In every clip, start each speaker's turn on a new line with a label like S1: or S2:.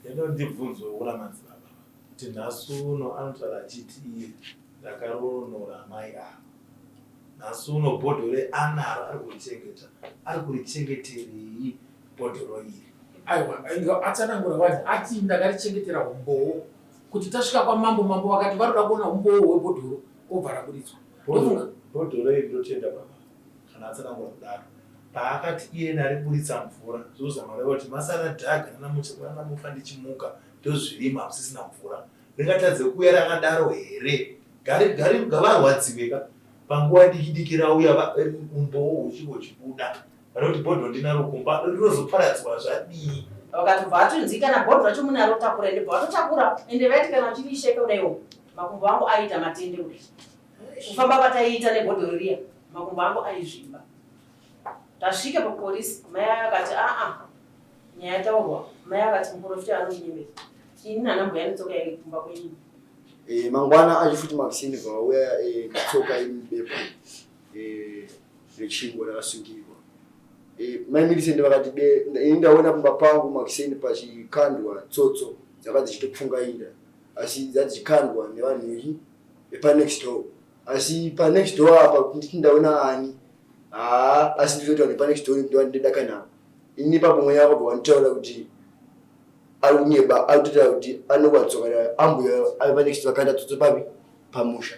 S1: Ndinoda ndibvunzwe kuna madzibaba kuti nhasi uno anotaura achiti iye ndakaronora amai ava. Nhasi uno bhodhoro anaro ari kurichengeta. Ari kurichengeterei bhodhoro iri?
S2: Aiwa, inga atsanangura wani ati ndakarichengetera umbowo kuti tasvika kwamambo, mambo vakati varoda kuona umbowo hwebhodhoro obva raburitswa. Ndofunga
S1: Bhodhoro iri ndotenda baba kana atsanangura kudaro. Paakati iye ariburitsa mvura zvozama kureva kuti masara dhaga nanamufa ndichimuka ndozvirimo hamusisina mvura. Ringatadze kuuya rakadaro here? Gari gari ngavarwadziwe ka panguva diki diki rauya umbowo huchinge huchibuda. Vanoti bhodho ndinaro kumba rinozoparadzwa zvadii?
S3: Vakatobva vatonzi kana bhodho racho munaro takura ende bva vatotakura ende vaiti kana uchirisheka kudaiwo makumbo angu aiita matende kudai kufamba kwataiita nebhodhoro riya makumbo angu aizvimba tasvika papolisi mai ayo akati aa nyaya yataurwa mai akati muprofita anondinyebera ini nanambuya netsoka yake kumba kwenyu
S4: Eh, mangwana acho futi makuseni vauya eh, netsoka iri mubepa eh, rechingwa rakasungirwa. Eh, mai Millicent vakati be ini ndaona pamba pangu makuseni pachikandwa tsotso dzanga dzichitopfungaira asi dzadzichikandwa nevanhu vechi vepanext door asi panext door apa nditi ndaona ani haa asi ndinoita vanhu vepanext door ndodaka navo ini ipapo mweya wakabva wanditaura kuti ari kunyeba ari kutotaura kuti anokwatsoka ambuya ari panext vakanda tsotso papi pamusha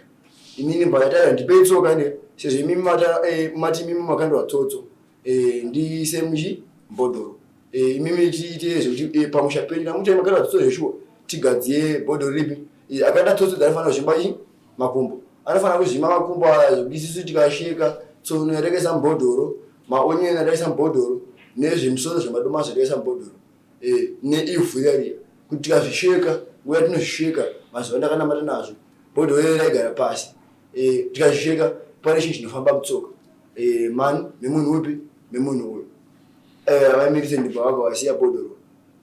S4: inini mbakataura ndipei tsoka ne sezvo imimi eh, mati imimi makandwa tsotso eh, ndiise muchi bhodhoro eh, imimi tiite zvekuti pamusha penyu namuti makandwa tsotso zveshuwa tigadziye bhodhoro ripi akanda tsotso dzanofanira kuzvimba chi makumbo anofanira kuzvimba makumbo aya zvekuti isusu tikasheka tsono yatakaisa mubhodhoro maonyeni ataisa mubhodhoro nezvemusoro zvemadomasi zvataisa mubhodhoro eh, neivhu riya riya kuti tikazvisheka nguva yatinozvisheka mazuva ndakanamata nazvo bhodhoro riya raigara pasi eh, tikazvisheka pane chinhu chinofamba mutsoka eh, mani memunhu upi memunhu uyu vaimirise ndibva vabva vasiya bhodhoro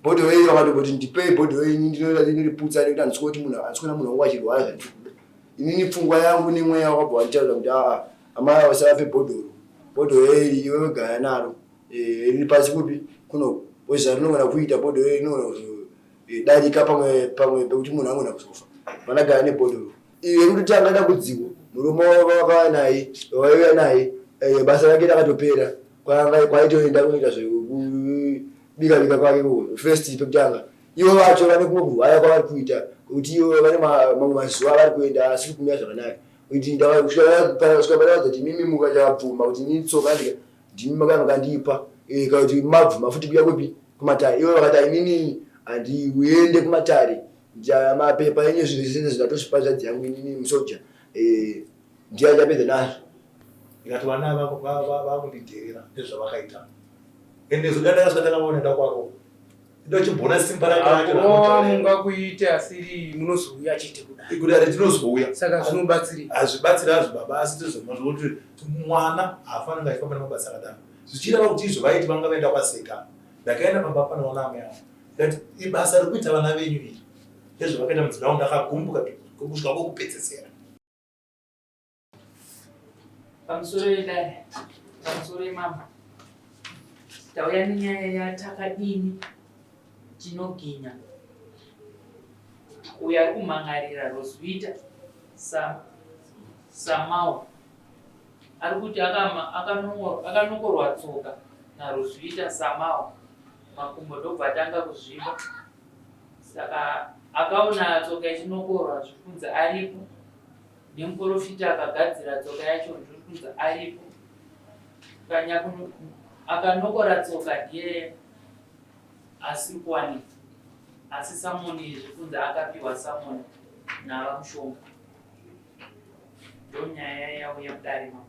S4: bhodhoro iri vakatongoti ndipei bhodhoro ini ndinорiputsa nekuti handisi kuti munhu handisi kuona munhu wangu achirwara zvandiri kuda inini pfungwa yangu nemweya wakabva wanditaurira kuti aa amai ava vasavape bhodhoro bhodhoro iri iwewe gaya naro Eh, riri pasi kupi kuno because rinogona kuita bhodhoro rinogona kuzodarika eh, pamwe pamwe pekuti munhu angona kuzofa vanagara nebhodhoro iyo yekutotanga dambudziko murume wakauya naye waiuya naye eh, basa rake rakatopera kwaitoenda kunoita zvekubika bika kwake first pekutanga ivo vacho vane kumwe kurwara kwavari kuita kuti ivo vane mamwe mazuva avari kuenda asiri kumira zvakanaka kuti kusvika panawadza kuti mimi mukachabvuma kuti ini tsoka ndika ndimi makanga makandipa eh, kana kuti mabvuma futi kuya kupi kumatare ivo vakati inini handiuende kumatare mapepa enyu zvinhu zvese zvindatosvipa zvadzi yangu inini musoja eh, ndiye achapedza nazvo
S1: ndikati vana vakundidherera nezvavakaita ende zodandakasvika ndakavaona ndakwaro ndochimboona simba rake racho
S5: Kurowa mungakuite asiri munozouya chete kudai.
S1: Kudare tinozouya.
S5: Saka zvinobatsirei?
S1: Hazvibatsiri hazvo baba asi tozoma zvekuti mwana haafaniri kunge achifamba nemabasa akadaro. Zvichireva kuti izvo vaiti vanga vaenda kwaseka. Ndakaenda pamba panoona amai avo. Ndikati ibasa rekuita vana venyu iri. Ndezvavakaita mudzimai wangu ndakagumbuka kusvika kwekupedzesera.
S6: Pamusoro yedare, pamusoro yemambo, tauya nenyaya yatakadini tinoginya uyo ari kumhan'arira Roswita Samau ari kuti akanokorwa tsoka naRoswita Samau makumbo ndobva atanga kuzvimba saka akaona tsoka ichinokorwa zvikunzi aripo Nemuporofita akagadzira tsoka yacho ndiri kunzi aripo. Akanokora tsoka ndiye asiri kuwanikwa asi samoni zvikunzi akapiwa samoni navaMushonga. Ndonyaya yauya mudare mambo.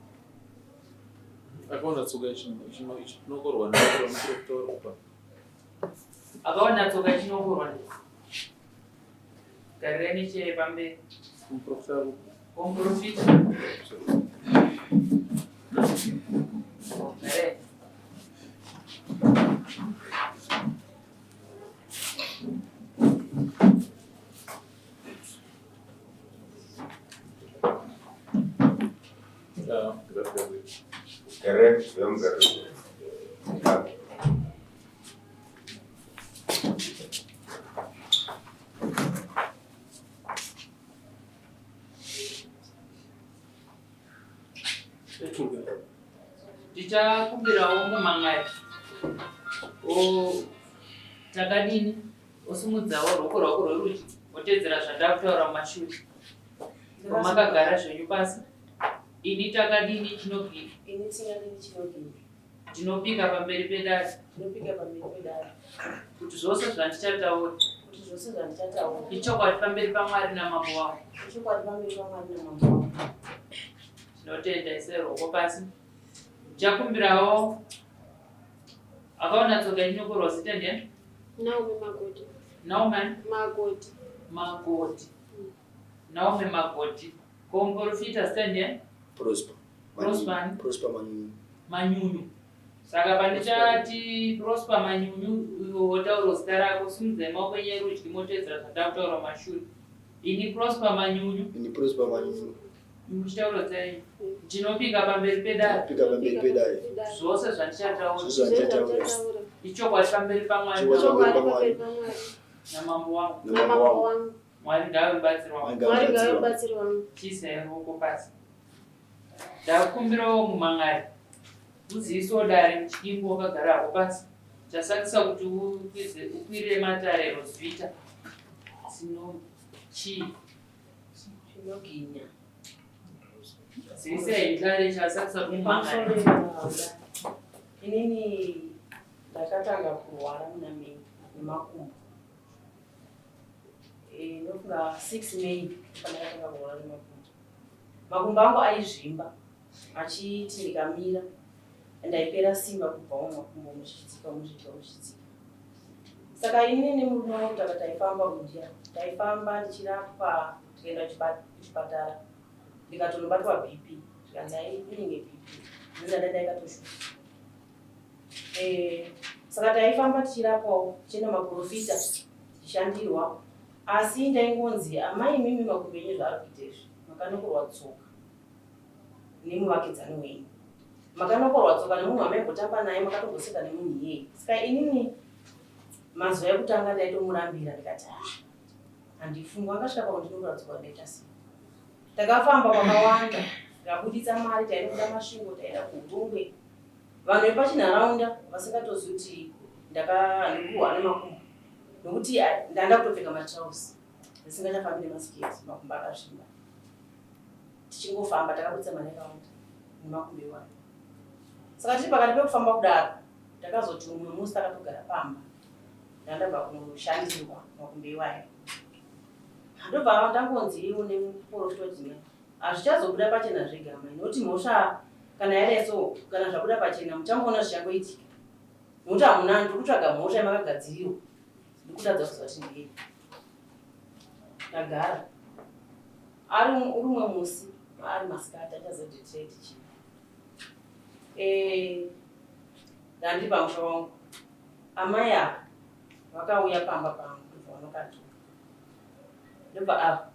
S7: Akaona tsoka ichinokorwa nemuporofita uri kupa.
S6: Akaona tsoka ichinokorwa Garirai necheya pamberi. Muprofita. Garai.
S8: Garai, garai.
S6: Ndichakumbirawo mumhan'ari takadini osimudzawo ruoko rwako rwerudyi wotedzera zvandakutaura mumashure pamakagara zvenyu pasi. Ini takadini chinogini.
S3: Ini tingadini chinogini.
S6: Ndinopika pamberi pedare.
S3: Ndinopika pamberi pedare.
S6: Kuti zvose zvandichataura.
S3: Kuti zvose zvandichataura.
S6: Ichokwadi pamberi paMwari namambo wangu.
S3: Ichokwadi pamberi paMwari namambo wangu.
S6: Tinotenda ise ruoko pasi. Ndichakumbirawo akaona tsoka inokorwa zita ndiani?
S8: Naomi Magodi.
S6: Naomi
S8: Magodi.
S6: Magodi. Naomi Magodi. Ko muprofita zita ndiani?
S4: Prosper.
S6: Prosper.
S4: Prosper Manyunyu.
S6: Manyunyu. Saka pandichati Prosper Manyunyu iwe wotaura zita rako simudzai maoko enyu erudyi motevedzera zvandakutaura mumashure. Ini Prosper Manyunyu.
S4: Ini Prosper Manyunyu.
S6: Muchitaura zita renyu. Ndinopika pamberi pedare.
S4: Ndinopika pamberi pedare.
S6: Zvose zvandichataura.
S4: Zvose zvandichataura.
S6: Ichokwadi pamberi paMwari.
S4: Ichokwadi pamberi paMwari.
S6: Namambo wangu.
S4: Namambo wangu.
S6: Mwari ngaave mubatsiri wangu.
S8: Mwari ngaave mubatsiri wangu.
S6: Chiisai ruoko pasi. Ndakumbirawo mumhan'ari uzivisewo dare muchidimbu wakagara hako pasi. Chasakisa kuti ukwirire matare Rosvita Sino chii?
S3: Zvinoginya.
S6: Zivisai dare chasakisa kuti mumhan'ari.
S3: Inini ndakatanga kurwara muna May nemakumbo. Eh, ndofunga 6 May pandakatanga kurwara nemakumbo. Makumbo angu aizvimba achiti ndikamira ndaipera simba kubva mumakumbo muchidzika muchidzika muchidzika. Saka ini nemurume wangu taka taifamba kudya, taifamba ndichirapwa tikaenda kuchipatara ndikatonobatwa BP zvikanzi hai inenge BP ndinzada ndaikatoshupa. Eh, saka taifamba tichirapwawo tichienda maprofita tichishandirwa asi ndaingonzi amai imimi makumbo enyu zvaari kuita izvi makanokorwa tsoka nemuvakidzani wenyu makanokorwa tsoka nemunhu wamaimbotamba naye makatomboseka nemunhu iyeye saka inini mazuva ekutanga ndaitomurambira ndikati ah handifungu akasvika pakundinokora tsoka ndaita sei takafamba kwakawanda tikabuditsa mari tainobuda masvingo taenda kuhurungwe vanhu vepachinharaunda vasingatozivi kuti ndakaandikuhwa nemakumbo nokuti ndanda kutopfeka matrausi ndisingachafambi nemasiketi makumbo akazvimba tichingofamba takabudisa mari yakawanda nemakumbo iwayo saka tiri pakati pekufamba kudaro ndakazoti umwe musi takatogara pamba ndandabva kunoshandirwa makumbo iwayo ndobva ndangonzi iwo nemuprofita wedzimai hazvichazobuda pachena zvega mai nokuti mhosva kana yadai so kana zvabuda pachena muchangoona zvichangoitika nokuti hamuna ndiri kutsvaga mhosva yamakagadzirirwa ndikutadza kuziva kuti ndei ndagara ari rumwe musi ari masikati achazodetire chii eh, ndandiri pamusha wangu amai ava vakauya pamba pangu ndobva vanokadhura ndobva ava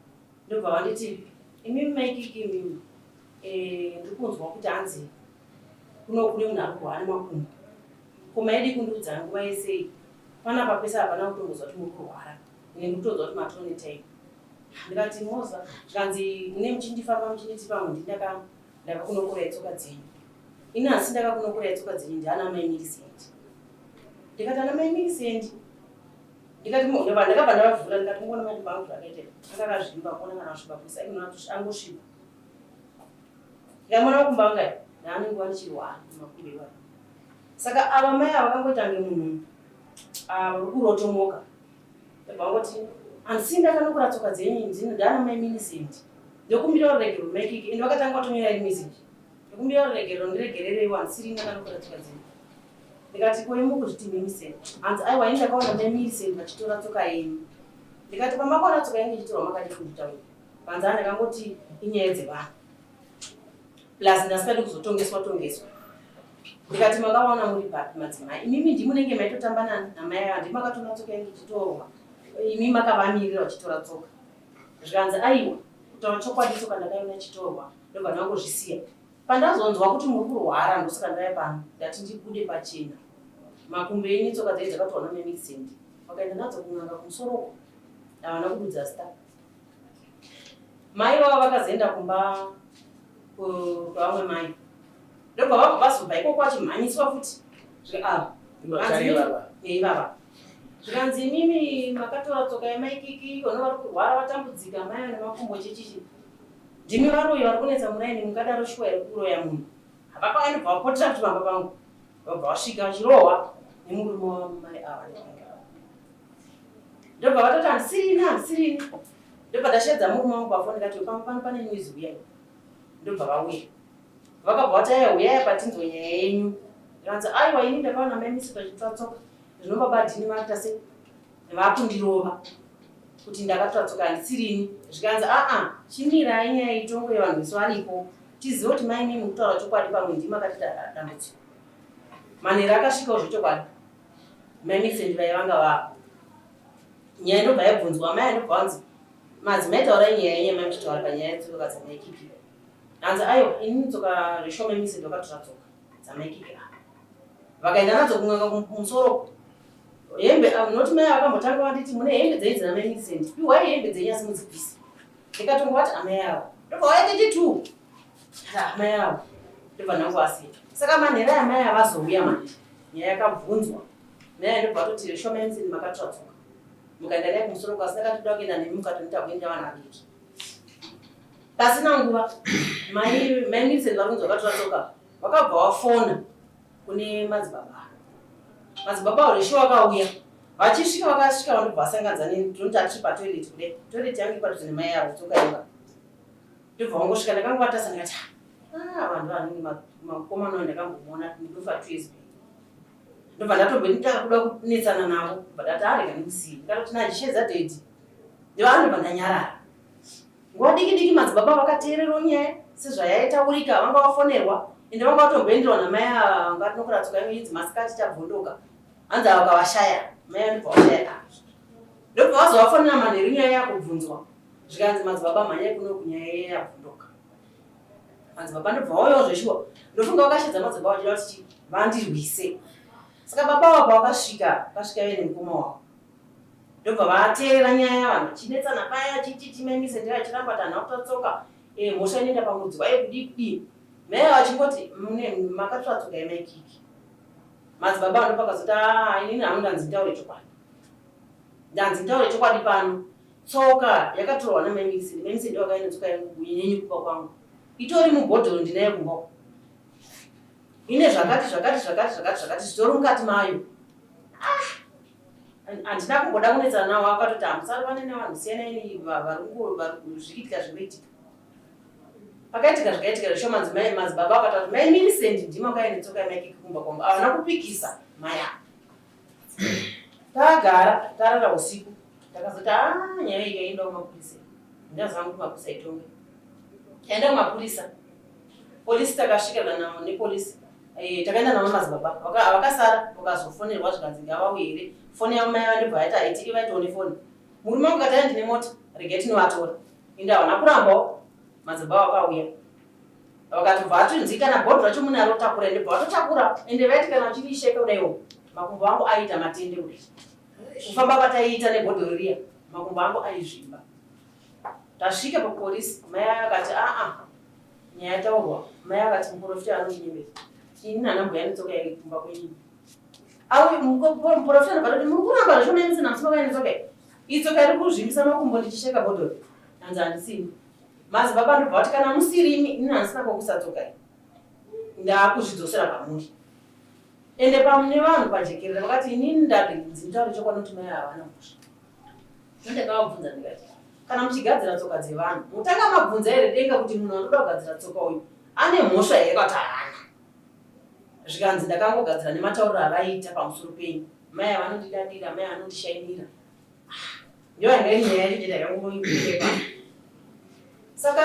S3: ndobva vanditi imimi maikiki imimi eh, ndiri kunzwa kuti hanzi kuno kune munhu ari kurwara nemakumbo ko maidi kundiudza nguva yese iyi panapa pese hapana kutombozwa kuti muri kurwara ine ndikutonzwa kuti matone time ndikati moza zvikanzi mune muchindifamba muchinditi pamwe ndindaka ndakakunokorai tsoka dzenyu ini asi ndakakunokorai tsoka dzenyu ndiana mai Millicent ndikati ana mai Millicent ndikati ndakabva ndavavhura ndikati muona makumbo angu zvakaita anga akazvimba kuona kana kusviba kuisa angosviba Ndikamuona makumbo anga aya ndaane nguva ndichirwara makumbo iwayo. Saka ava mai ava vakangoita kunge munhu uri kurotomoka. Ndobva vangoti handisi ndakanokora tsoka dzenyu ndini ndaana mai Millicent. Ndokumbira ruregerero mai Kiki ende vakatanga vatonyora iri message. Ndokumbira ruregerero ndiregerereiwo handisiri ndakanokora tsoka dzenyu. Ndikati ko imi mukuzviti Millicent? Hanzi aiwa ini ndakaona mai Millicent vachitora tsoka yenyu. Ndikati pamakaona tsoka yangu ichitorwa makadii kunditaurira? Panzaa ndakangoti inyaya dzevanhu plus ndasingadi kuzotongeswa tongeswa ndikati makawana muri papi madzimai imimi ndimunenge maitotamba namai ava ndimi makatora tsoka yangu ichitorwa imi makavamirira vachitora tsoka zvikanzi aiwa kutaura chokwadi tsoka ndakaiona ichitorwa ndobva ndangozvisiya pandazonzwa kuti muri kurwara ndosaka ndauya pano ndati ndibude pachena makumbo enyu tsoka dzaii dzakatorwa namemixend vakaenda nadzo kun'anga kumusoro uko havana kududza zita Mai vavo vakazoenda kumba kwevamwe mai. Ndobva vabva vazobva ikoko vachimhanyiswa futi. Zvika
S2: Ivava.
S3: Ivava. Zvikanzi imimi makatora tsoka yamaikiki vano vari kurwara vatambudzika mai vane makumbo chichichi. Ndimi varoyi vari kunetsa muraini mungadaro shuwa here kuroya munhu. Hapapa vanobva vapotera futi pamba pangu. Vabva vasvika vachirohwa nemurume wamai ava nevange ava. Ndobva vatoti handisirini handisirini. Ndobva ndasheedza murume wangu pafoni ndikati pamba pano pane noise huyai. Ndobva vauya. Vakabva vati aya huyai apa tinzwe nyaya yenyu. Ndikanzi aiwa ini ndakaona mai Misi vachitora tsoka zvino baba Dhini vakuita sei vakundirova kuti ndakatora tsoka handisirini. Zvikanzi aa chimirai nyaya itongwe vanhu vese varipo tizive kuti mai mimi kutaura chokwadi pamwe ndimi makatiita dambudziko. Manheru akasvikawo zvechokwadi mai Millicent vaiva vanga vapo. Nyaya ndobva yabvunzwa mai anobva vanzi madzimai taurai nyaya yenyu yamai muchitaura panyaya yetsoka dzamai Kiki. Hanzi aiwa inini tsoka zveshoma mise ndakatora tsoka dzamaikiki ava. Vakaenda nadzo kun'anga kumusoro. Hembe ah, not mai vakambotanga vanditi mune hembe dzenyu dzina mai Millicent. Piwai hembe dzenyu asi mudzibvise. Ndikatongovati amai ava. Ndobva vaita chitu. Amai ava. Ndobva ndangowasiya. Saka manhera amai ava azouya manje. Nyaya yakabvunzwa. Naye ndobva vatoti shoma Millicent makatora tsoka. Mukaenda naye kumusoro kwasi ndakatoda kuenda nemi mukatondita kuenda vanhu vadiki. Pasina nguva mai mai Millicent vari kunzi vakatora tsoka vakabva vafona kune madzibaba. Madzibaba Horesho vakauya vachisvika vakasvika vanobva vasanganza neni tinoti atiri patoilet kudai toilet yangu iri padhuze nemai avo tsoka yanga ndobva vangosvika ndakangovatasa ndikati ah vanhu vanenge makomana uyu ndakambomuona ndofa 2 years back ndobva ndatomboita kuda kunetsana navo ndobva ndati arega ndikusiye ndikatoti nachishedza daddy ndovanobva ndanyarara Nguva diki diki madzibaba vakateererawo nyaya sezvayaitaurika vanga vafonerwa ende vanga vatomboenderwa namai ava vanga tinokura tsoka yangu inzi masikati chabvondoka hanzi ava vakavashaya mai vanobva vashaya ah. Ndobva vazovafonera manheru nyaya yakubvunzwa zvikanzi madzibaba mhanyai kuno kunyaya iya yabvondoka madzibaba ndobva vauyawo zveshuwa ndofunga vakashedza madzibaba vachida kuti chi vandirwise saka baba ava pavakasvika vakasvika vaine mukoma wavo Ndobva vateerera nyaya vanhu vachinetsana paya chichichi mai Millicent vachiramba kuti handina kutora tsoka eh, mhosva inoenda pamudzi wayo kudii kudii. Mai ava vachingoti mune makatora tsoka yamai Kiki. Madzibaba ava ndopakazoti ah inini hangu ndanzi nditaure chokwadi. Ndanzi nditaure chokwadi pano. Tsoka yakatorwa namai Millicent. Mai Millicent vakauya netsoka yangu yenyu kumba kwangu. Itori mubhodhoro ndinayo kumba uko. Ine zvakati zvakati zvakati zvakati zvakati zvitori mukati mayo. Ah! Handina kumboda kunetsana nawo akatoti hamusarovane nevanhu siyanai zvikiitika zvingoitika. Pakaitika zvikaitika zvishoma madzimai madzibaba akataura kuti mai Millicent ndimi makauya netsoka yamai Kiki kumba kwangu. Havana kupikisa mai ava. Tagara tarara usiku takazoti ah nyaya iyi yaenda kumapurisa. Ndaziva kuti mapurisa itonge. Taenda kumapurisa. Polisi takasvika kana nepolisi eh, takaenda navo madzibaba vakasara vakazofonerwa zvikanzi ngavauye here foni yavo mai vandibva vaita haitiki vaitawo nefoni murume wangu kati ndine mota regai tinovatora ende havana kurambawo madzibaba vakauya vakatobva vatonzi kana bhodhi racho munaro takura ende bva vatotakura ende vaiti kana vachirisheka kudaiwo makumbo angu aiita matende kudai kufamba kwataiita nebhodhoro riya makumbo angu aizvimba Tasvika papolice mai aya akati aa nyaya yataurwa mai akati muprofita anondinyebera ini nana mbuya netsoka yake kumba kwenyu au muprofita anobva toti muri kuramba zvacho mai musina musina kuya netsoka iyi iyi tsoka iri kuzvimbisa makumbo ndichisheka bhodhoro hanzi handisini madzibaba ndobva vati kana musiri imi ini handisina kwakuisa tsoka iyi ndakuzvidzosera pamuri ende pamune vanhu pajekerere vakati inini ndadinzi nditaure chokwadi kuti mai havana mhosva Ndakavabvunza ndikati, kana muchigadzira tsoka dzevanhu, mutanga mabvunza here denga kuti munhu anoda kugadzira tsoka uyu ane mhosva here kana kuti haana? Zvikanzi ndakangogadzira nematauriro avaiita pamusoro penyu. Mai ava vanondidadira, mai vanondishainira. Ah, ndiyo yanga iri nyaya yacho chete yakangoipa. Saka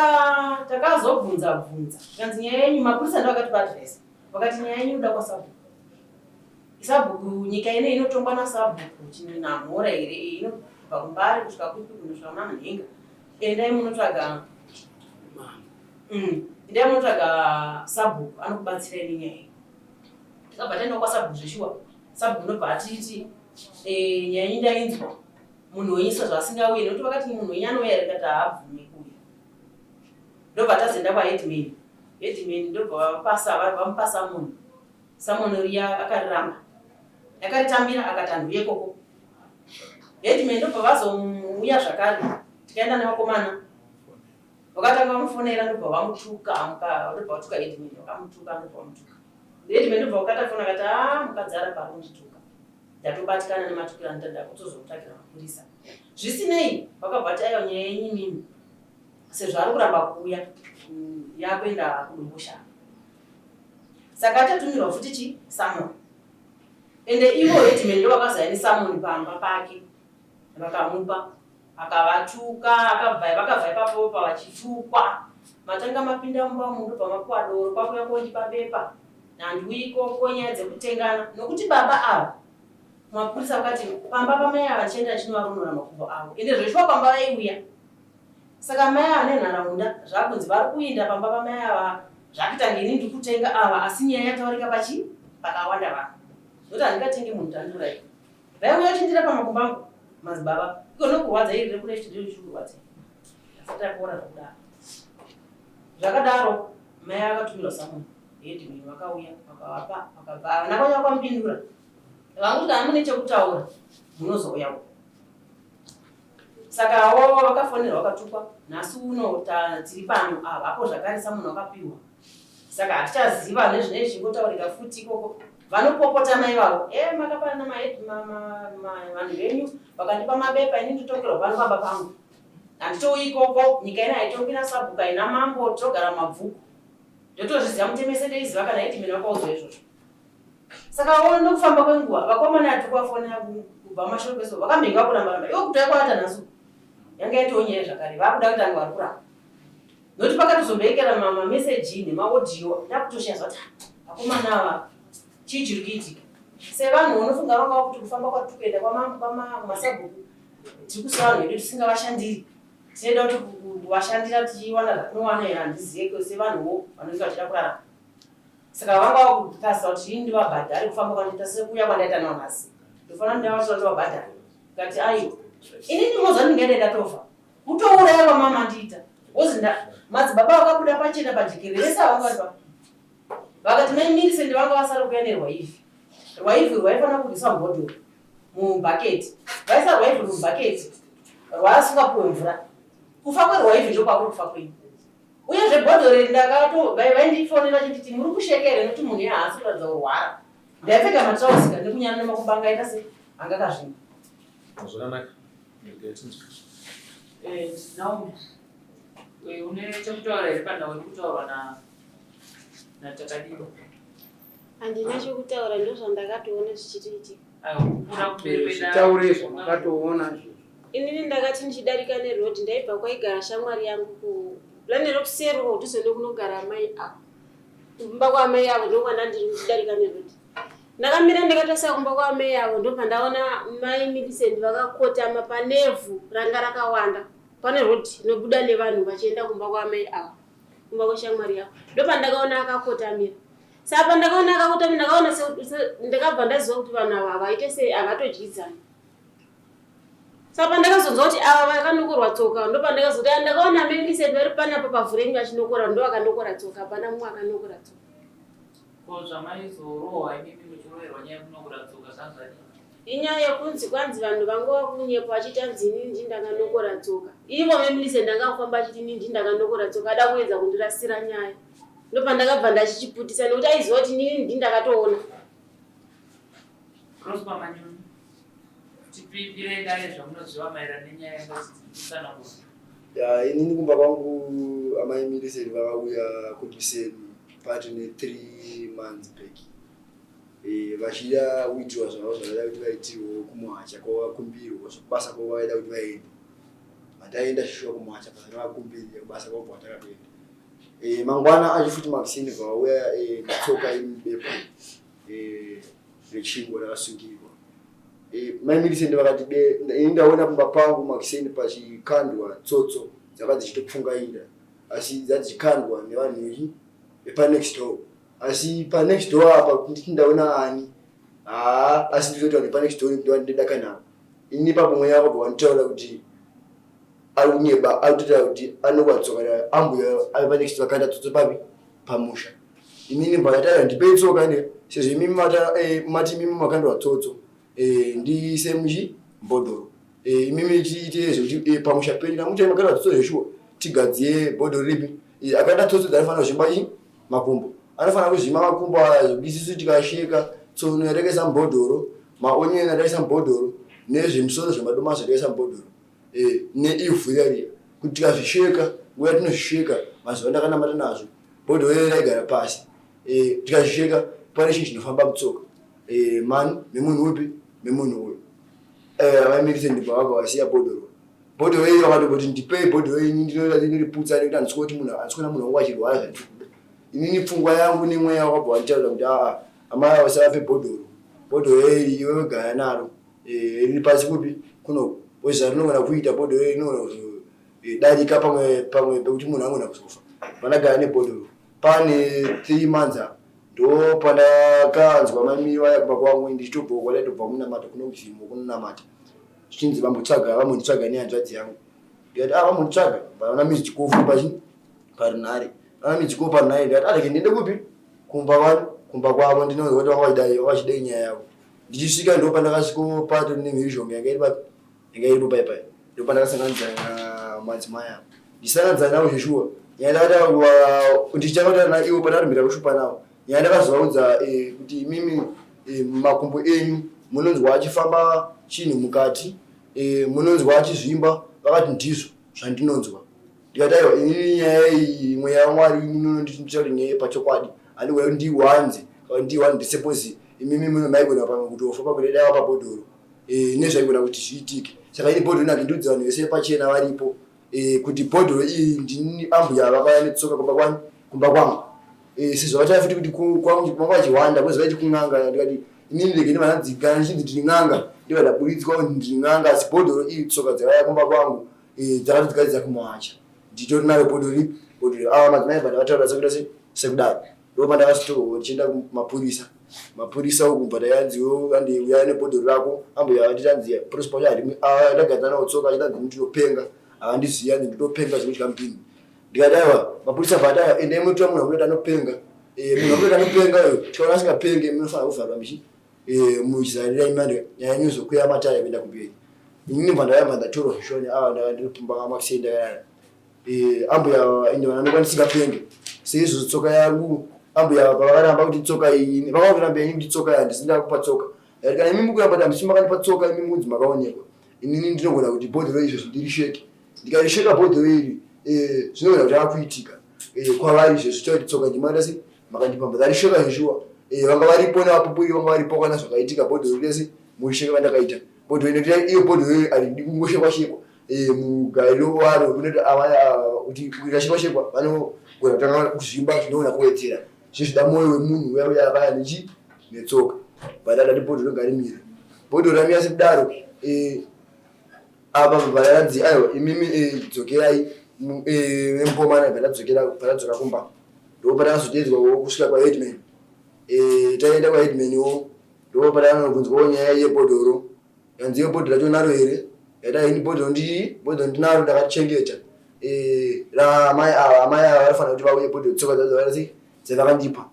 S3: takazobvunza bvunza, zvikanzi nyaya yenyu mapurisa ndiwo akatipa advice. Vakati nyaya yenyu inoda kwasabhuku. Sabhuku nyika ino inotongwa nasabhuku Chinamhora here inobva kuMbare kusvika kupi kunosvika kuna Munhenga. Endai munotsvaga endai munotsvaga sabhuku anokubatsirai nenyaya iyi. Takabva taenda kwasabhuku zveshuwa. Sabhuku ndobva atiti eh, nyaya yenyu ndainzwa munhu wenyu sezvaasingauye nekuti vakati munhu wenyu anouya here ndikati haabvumi kuuya. Ndobva tazoenda kwaheadman. Headman ndobva vapasa vamupa samoni. Samoni riya akariramba. Akaritambira akati anhu ikoko. Headman ndobva vazouya zvakare tikaenda nevakomana. Vakatanga vamufonera ndobva vamutuka ndobva vatuka headman vakamutuka ndobva vamutuka. Headman ndobva vakata fona akati ah mukadzi aramba ari kundituka. Ndatobatikana nematukiro anoita ndakutozomutsvakira mapurisa. Zvisinei vakabva vati aiwa nyaya yenyu imimi sezvo ari kuramba kuuya yakuenda kuDomboshava. Saka achatumirwa futi chi summon. Ende ivo headman ndovakazouya nesummon pamba pake vakamupa akavatuka akabva vakabva ipapo pavachitukwa matanga mapinda mumba umu ndobva mapuwa doro kwakuya kondipa bepa handiuyi ikoko nyaya dzekutengana nokuti baba ava mapurisa vakati pamba pamai ava ndichaenda ndichinovarunura makumbo avo ende zveshuwa pamba vaiuya saka mai ava nenharaunda zvakunzi vari kuinda pamba pamai ava zvakuita ngeni ndiri kutenga ava asi nyaya yataurika pachi pakawanda vanhu nokuti handingatengi munhu tandiurai vaiuya vachindira pamakumbo angu madzibaba iko nokurwadza iri rekuleft ndiro richikurwadza asati apora zvakudaro zvakadaro mai akatumirwa samoni headman vakauya vakavapa vakabva havana kwanya kwamupindura vangu kana mune chekutaura munozouya uko saka wo vakafonerwa vakatukwa nhasi uno tiri pano havapo zvakare samunhu wakapiwa saka hatichaziva nezvinenge zvichingotaurika futi ikoko vanopopota mai vavo e makapana vanhu venyu vakandipa mabepa ini ndotongerwa pano pamba pangu handitouyi ikoko nyika ina haitongwi nasabhuku haina mambo togara mumabvuku ndotozviziva mutemese ndeiziva kana headman vakaudzwa izvozvo saka wo nokufamba kwenguva vakomana ati kuvafonera kubva mashure kwese vakambenge vakuramba ramba iwo kutouya kwavata nhasi yanga yatoo nyaya zvakare vakuda kuti anga vari kuramba nokuti pakatozombeekera mameseji nemaaudio ndakutoshaya zvati vakomana ava chii chiri kuitika sevanhu unofunga vanga vakuti kufamba kwatiri kuenda kumasabhuku tiri kusiya vanhu vedu tisingavashandiri tinoda kuti kuvashandira tichiwana zvatinowana here handizive sevanhuwo vanenge vachida kurarama saka vanga vakupasa kuti ini ndivabhadhare kufamba kwandiita sekuuya kwandaita nawo nhasi ndofanira ndavasira ndivabhadhare ngati aiwa inini moza ndingaenda ndatofa kutouraya kwamama ndiita wozi madzibaba vakabuda pachena pajekerere vese avanga vari pa vakati mai Millicent vanga vasara kuuya nerwaivhi rwaivhi rwaifanira kubviswa mubhodhoro mubhaketi vaisa rwaivhi mubhaketi rwaasingapuwe mvura kufa kwerwaivhi ndokwakuri kufa kwenyu uyezve bhodhoro iri ndakato vaindifonera vachinditi muri kusheka here nekuti munhu iye haasi kuratidza kurwara ndaipfeka matrausi ka nekunyana nemakumbo anga aita se anga akazvimba
S7: zvakanaka regai tinzwe
S6: Eh, Naomi, une chekutaura here panhau iri kutaurwa na naTakadiwa?
S8: Handina chekutaura, ndozvandakatoona zvichitoitika.
S6: Aiwa, kupfuura kumberi kwedare.
S5: Zvitaure zvamakatoona izvozvo.
S8: Inini ndakati ndichidarika neroad ndaibva kwaigara shamwari yangu kuplan rekuseri uko kudhuze nekunogara amai avo. Kumba kwaamai avo ndokwandandiri ndichidarika neroad. Ndakamira ndakatarisa kumba kwaamai avo ndobva ndaona mai Millicent vakakotama panevhu ranga rakawanda. Pane road inobuda nevanhu vachienda kumba kwaamai avo. Kumba kweshamwari yavo. Ndopandakaona akakotamira. Saka pandakaona akakotamira ndakaona ndakabva ndaziva kuti vanhu ava havaite sei havatodyidzani. Saka pandakazonzwa kuti ava vakanokorwa tsoka ndopandakazoti ah, ndakaona mai Millicent vari panapa pavhu renyu vachinokora ndo vakanokora tsoka hapana mumwe akanokora tsoka.
S6: Ko zvamaizorohwa imimi muchiroverwa nyaya yekunokora tsoka zvanzvadii?
S8: Inyaya yekunzi kwanzi vanhu vangova kunyepa vachiti anzi ini ndini ndakanokora tsoka. Ivo mai Millicent anga kufamba achiti ini ndini ndakanokora tsoka ada kuedza kundirasira nyaya. Ndopandakabva ndachichiputisa nekuti aiziva kuti inini ndini ndakatoona.
S6: Prosper Manyoni, tipipirei dare zvamunoziva maererano nenyaya yanga ichitsanangurwa.
S4: Ya, inini kumba kwangu amai Millicent vakauya kuDuseni pati ne 3 months back. Eh, vachida kuitirwa zvavo zvavaida kuti vaitirwe kumuhacha kwavakumbirwa zvekubasa kwavo vaida kuti vaende. Vataenda shishuwa kumuhacha pasina vakumbirira kubasa kwavo kwatakatoenda. Eh, mangwana acho futi makuseni vauya eh, netsoka iri mubepa eh, rechingwa rakasungirwa. Eh, mai Millicent vakati be ini ndaona pamba pangu makuseni pachikandwa tsotso dzanga dzichitopfungaira asi dzadzichikandwa nevanhu vechi vepanext door asi panext door apa nditi ndaona ani haa asi ndinotaura nepanext door nekuti ndidaka navo ini ipapo mweya wakabva wanditaura kuti ari kunyeba ari kutotaura kuti anokwatsoka ambuya ave panext vakanda tsotso papi. Pamusha. Inini mbakataira ndipei tsoka ne sezvo imimi mata eh, mati imimi makandwa tsotso eh, ndiise muchi bhodhoro eh, imimi tiite zvekuti eh, pamusha penyu namuti makandwa tsotso zveshuwa tigadziye bhodhoro ripi eh, akanda tsotso dzanofanira kuzvimba chi makumbo anofanira kuzvimba makumbo aya zvekuti isusu tikasheka tsono yatakaisa mubhodhoro maonyeni atakaisa mubhodhoro nezvemusoro zvemadomasi atakaisa mubhodhoro eh, neivhu riya riya kuti tikazvisheka nguva yatinozvisheka mazuva ndakanamata nazvo bhodho riya raigara pasi eh, tikazvisheka pane chinhu chinofamba mutsoka eh, mani memunhu upi memunhu uyu eh, vaimirise ndibva vabva vasiya bhodhoro bhodhoro iri vakatoboti ndipei bhodhoro ini ndinodindiriputsa nekuti handisi kuti munhu handisi kuona munhu wangu achirwara zvandikuda inini pfungwa yangu nemweya wakabva wanditaurira kuti aa amai ava vasavape bhodhoro bhodhoro iri iwewe gaya naro Eh, riri pasi kupi kunoku because zvarinogona kuita bhodhoro rinogona kuzodarika pamwe pamwe pekuti munhu angona kuzofa pandagara nebhodhoro pane three months apa ndo pandakanzwa mamiri vaya kumba kwangu ndichitobva uko ndaitobva kunamata kuno kuchimo kunonamata zvichinzi vambotsvaga vambonditsvaga nehanzvadzi yangu ndikati ah vambonditsvaga vaona mizikofu pachi parunhare vana mizikofu parunhare ndikati areke ah, ndiende kupi kumba kwani kumba kwavo ndinonzwa kuti vanga vachidai vachidai nyaya yavo Ndichisvika ndo pandakasvikopato nemhirizhonga yanga iri papi yanga iripo pai pai ndo pandakasanganidzana namadzimai avo ndichisanganidzana navo zveshuwa nyaya ndakataura ndichitanga kutaura naivo pandakatomira kushupa navo nyaya ndakazovaudza eh, kuti imimi eh, makumbo enyu munonzwa achifamba chinhu mukati eh, munonzwa achizvimba vakati ndizvo zvandinonzwa ndikati aiwa inini nyaya iyi mweya wamwari inini unondiita kuti nyaya yepachokwadi handigona kuti ndiiwanze kana ndiiwanze ndisepozi imimi muno maigona pamwe kutofa pamwe dai wapa bhodhoro eh, nezvaigona kuti zviitike saka ini bhodhoro inake ndiudza vanhu vese pachena varipo eh, kuti bhodhoro iyi ndini ambuya vakauya netsoka kumba kwani kumba kwangu eh, sezvo vataya futi kuti kwangu vachiwanda kozi vaiti kun'anga ndikati inini rege ndivanadzikana ndichinzi ndiri n'anga ndiva ndaburitswa kuti ndiri n'anga asi bhodhoro iyi tsoka dzakauya kumba kwangu Eh, dzakati dzikadzi dzakumuwacha nditori naro bhodho ripi bhodho ava madzimai bva ndakataura sekuita se sekudaro ndo pandakasitorwa ndichienda kumapurisa mapurisa uku bva ndayanziwo andi uya nebhodho rako ambuya vanditi anzi prosper uya harimi ah, ndagadzana nawo tsoka achiti anzi ndinopenga avandiziva anzi ndinopenga zvekudya mupini ndikati aiwa mapurisa bva ati endai munotora munhu amunoti anopenga eh, munhu amunoti anopenga uyo tikaona asingapenge munofanira kuvharwa michi Eh, muchizarira imande nyaya yenyu izokwira matare kuenda kumberi inini bva ndayamba ndatorwa zvishoni ava ndanga ndiri pumba kamakuseni ndakarara eh, ambuya ende vanonekwa ndisingapenge seizvozvo tsoka yangu ambuya pavakaramba kuti tsoka iyi vakakuramba ini kuti tsoka yandi sindakupa tsoka ndati kana imi mukuramba kuti handisi makandipa tsoka imi munzi makaonekwa inini ndinogona kuti bhodhoro izvozvo ndirisheke ndikarisheka bhodhoro iri eh, zvinogona kuti akuitika kwavari izvezvo chakuti tsoka ndimaita sei Makandipamba ndarisheka zveshuwa. Eh vanga varipo nevapupuri vanga varipo kana zvakaitika bhodhoro rese murisheka vandakaita. Bhodhoro inoita iyo bhodhoro iyo haridi kungoshekwa shekwa. Eh mugariro waro unoita avaya kuti rikashekwa shekwa vanogona kutanga kuzvimba zvinoona kuwedzera. Zvezvida moyo wemunhu uya uya akaya nechi netsoka. But adati bhodhoro ngarimire. Bhodhoro ramira sekudaro eh apa varanzi aiwa imimi eh, dzokerai eh, nemukomana ibva ndadzokera pandadzoka kumba ndopatakazoteedzwawo kusvika kwaheadman eh, taenda kwaheadman wo ndopatanobvunzwawo nyaya yebhodhoro yanzi iyo bhodhoro racho naro here yaita ini bhodhoro ndii bhodhoro ndinaro ndakachengeta eh, raamai ava amai ava vanofanira kuti vauye bhodhoro tsoka dzadzo dzavakandipa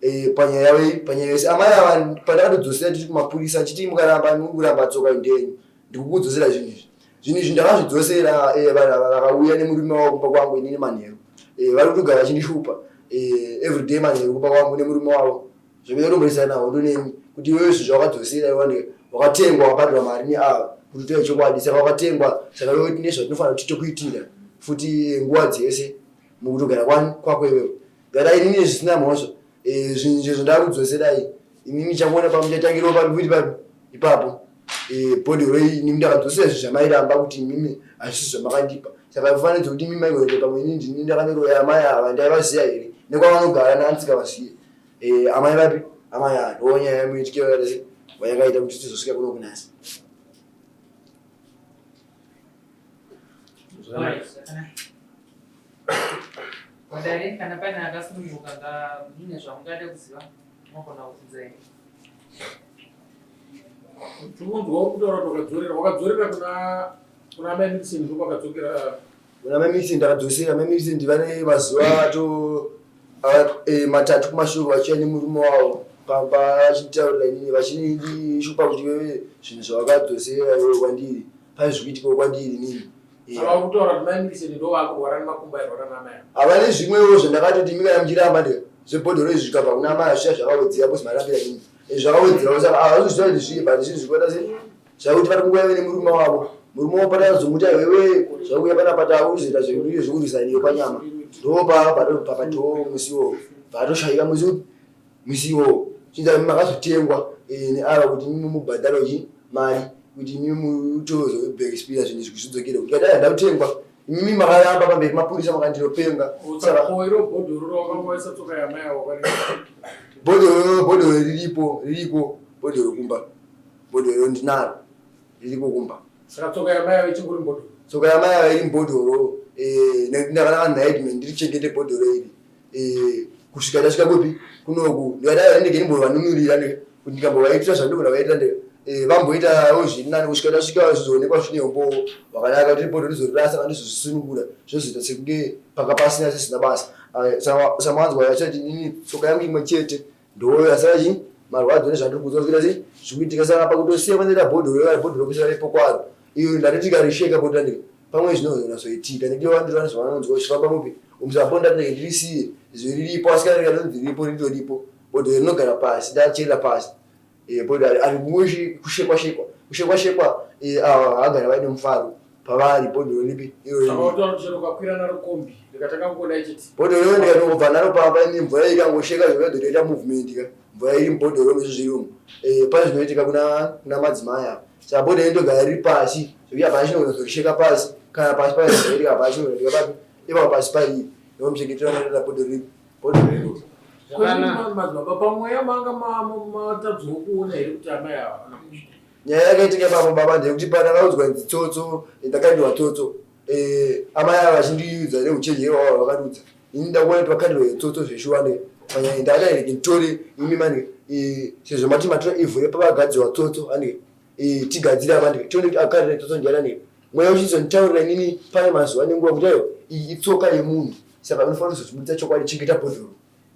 S4: Eh, panyaya yavo panyaya yese amai ava pandakatodzosera tiri kumapurisa chiti mukaramba mukuramba tsoka ndenyu ndikukudzosera zvinhu izvi zvinhu izvi ndakazvidzosera eh, vanhu ava vakauya nemurume wavo kumba kwangu inini manheru eh, vari kutogara vachindishupa everyday manheru kumba kwangu nemurume wavo zvekuita kutomboisana hondo neni kuti iwewe zvinhu zvawakadzosera iwe wakatengwa wakabhadhara mari neava kuti utore chokwadi saka wakatengwa saka iwewe tine zvatinofanira kuti tokuitira futi nguva dzese mukutogara kwani kwako iwewe Gara inini zvisina mhosva eh, zvinhu izvo ndakudzoserai inini chakuona pamuchatangirawo papi futi papi ipapo eh, body rei inini ndakadzosera zvinhu zvamairamba kuti imimi hazvisi zvamakandipa saka kufanidza kuti imimi maigorete pamwe inini ndini ndakanoroya amai ava ndaivaziva here nekwavanogara ndandisingavazive eh, amai vapi amai ava ndonyaya yamuitikiro yakaita wayakaita kuti tizosvika kuno kunasi
S6: Vadare kana pane akasununguka nga mune zvamungada kuziva munogona kubvunza here.
S2: Timunzwa kutaura kuti wakadzorera wakadzorera kuna kuna mai Millicent ndipo wakadzokera
S4: kuna mai Millicent ndakadzosera mai Millicent vane mazuva ato Matatu kumashure vachiuya nemurume wavo pamba vachitaurira inini vachindishupa kuti wewe zvinhu zvawakadzosera iwewe kwandiri pane zviri kuitikawo kwandiri inini. Havane zvimwewo zvandakatoti imi kana muchiramba ndika zvebhodhoro izvi zvikabva kuna amai zviya zvakawedzera bcause marambira inini zvakawedzerawo saka havazozviziva kuti zvii but zvinhu zvikuita sei zvakuti vari kunguva yave nemurume wavo murume wavo patakazomuti aiwewe zvakuuya panapa takuzoita zvekurwisa niyo panyama ndopapatoo musi iwowo vatoshaika musi upi musi iwowo chinza makazotengwa eh, neava kuti mimi mubhadharo chi mari kuti mimi mutozoexpira zvinhu izvi kuzvidzokere kuti kadai handakutengwa imimi makaramba pamberi mapurisa makandinopenga bhodhoro bhodhoro riripo ririko bhodhoro kumba Bhodhoro ndinaro ririko kumba.
S2: Saka tsoka yamai ava ichingori mubhodhoro?
S4: Tsoka yamai ava iri mubhodhoro eh, nekuti ndakanaka naHeadman ndirichengete bhodhoro iri eh, kusvika ndasvika kupi kunoku ndikadai ndege ndimbovanunurira kuti ndikambovaitira zvandinoda vaitira ndega eh, vamboitawo zviri nani kusvika ndasvika zvizoonekwa zvine umbowo hwakanaka kuti bhodhoro rizorirasa kana ndizozvisunungura zvozoita sekunge panga pasina zvisina basa. Ah, Samanzwa yachati inini tsoka yangu imwe chete Ndoyo asara chii marwadzo nezvandiri kuudzwa zvikuita sei zvikuitika saka pakutosiya kwandaita bhodhoro reva bhodhoro kuisa repo kwaro iyo ndati tikarisheka bhodhoro ndika pamwe zvinozonyatsoitika nekuti vandiri vane zvavanonzwa uchifamba mupi umusapo ndati ndenge ndirisiye izvo riripo asi kana rikanonzi riripo ritoripo bhodhoro rinogara pasi ndacherera pasi eh, bhodhoro ari kushekwa shekwa kushekwa shekwa eh, ava vagara vaine mufaro pavari bhodhoro ripi bhodhoro ndikatongobva naro pamba ini mvura ikangosheka zvakadotoita movement ka mvura iri mubhodhoro izvo zviri umu eh, pane zvinoitika kuna kuna madzimai ava saka bhodhoro indogara riri pasi zvekuti hapana chinogona pasi kana pasi pane zvinoitika hapana chinoitika papi ipapo pasi pariri ndomuchengetera noita bhodhoro ripi bhodhoro riri
S2: madzibaba pamweya manga matadzowo kuona here kuti amai ava
S4: Nyaya yakaitika ipapo baba ndeyekuti pandakaudzwa inzi tsotso ndakandiwa tsotso eh, amai ava vachindiudza neuchenjeri hwavo vakandiudza ini ndakuona kuti vakandiwa tsotso zveshuwa ne panyaya ndakati rege nditore imi mani eh, sezvo mati matora ivhu repavagadzirwa tsotso ane eh, tigadzire apa ndike tione kuti akandira tsotso ndiani ane mweya uchizonditaurira inini pane mazuva nenguva kuti ayo iyi itsoka yemunhu saka unofanira kuzozvibudisa chokwadi chengeta bhodhoro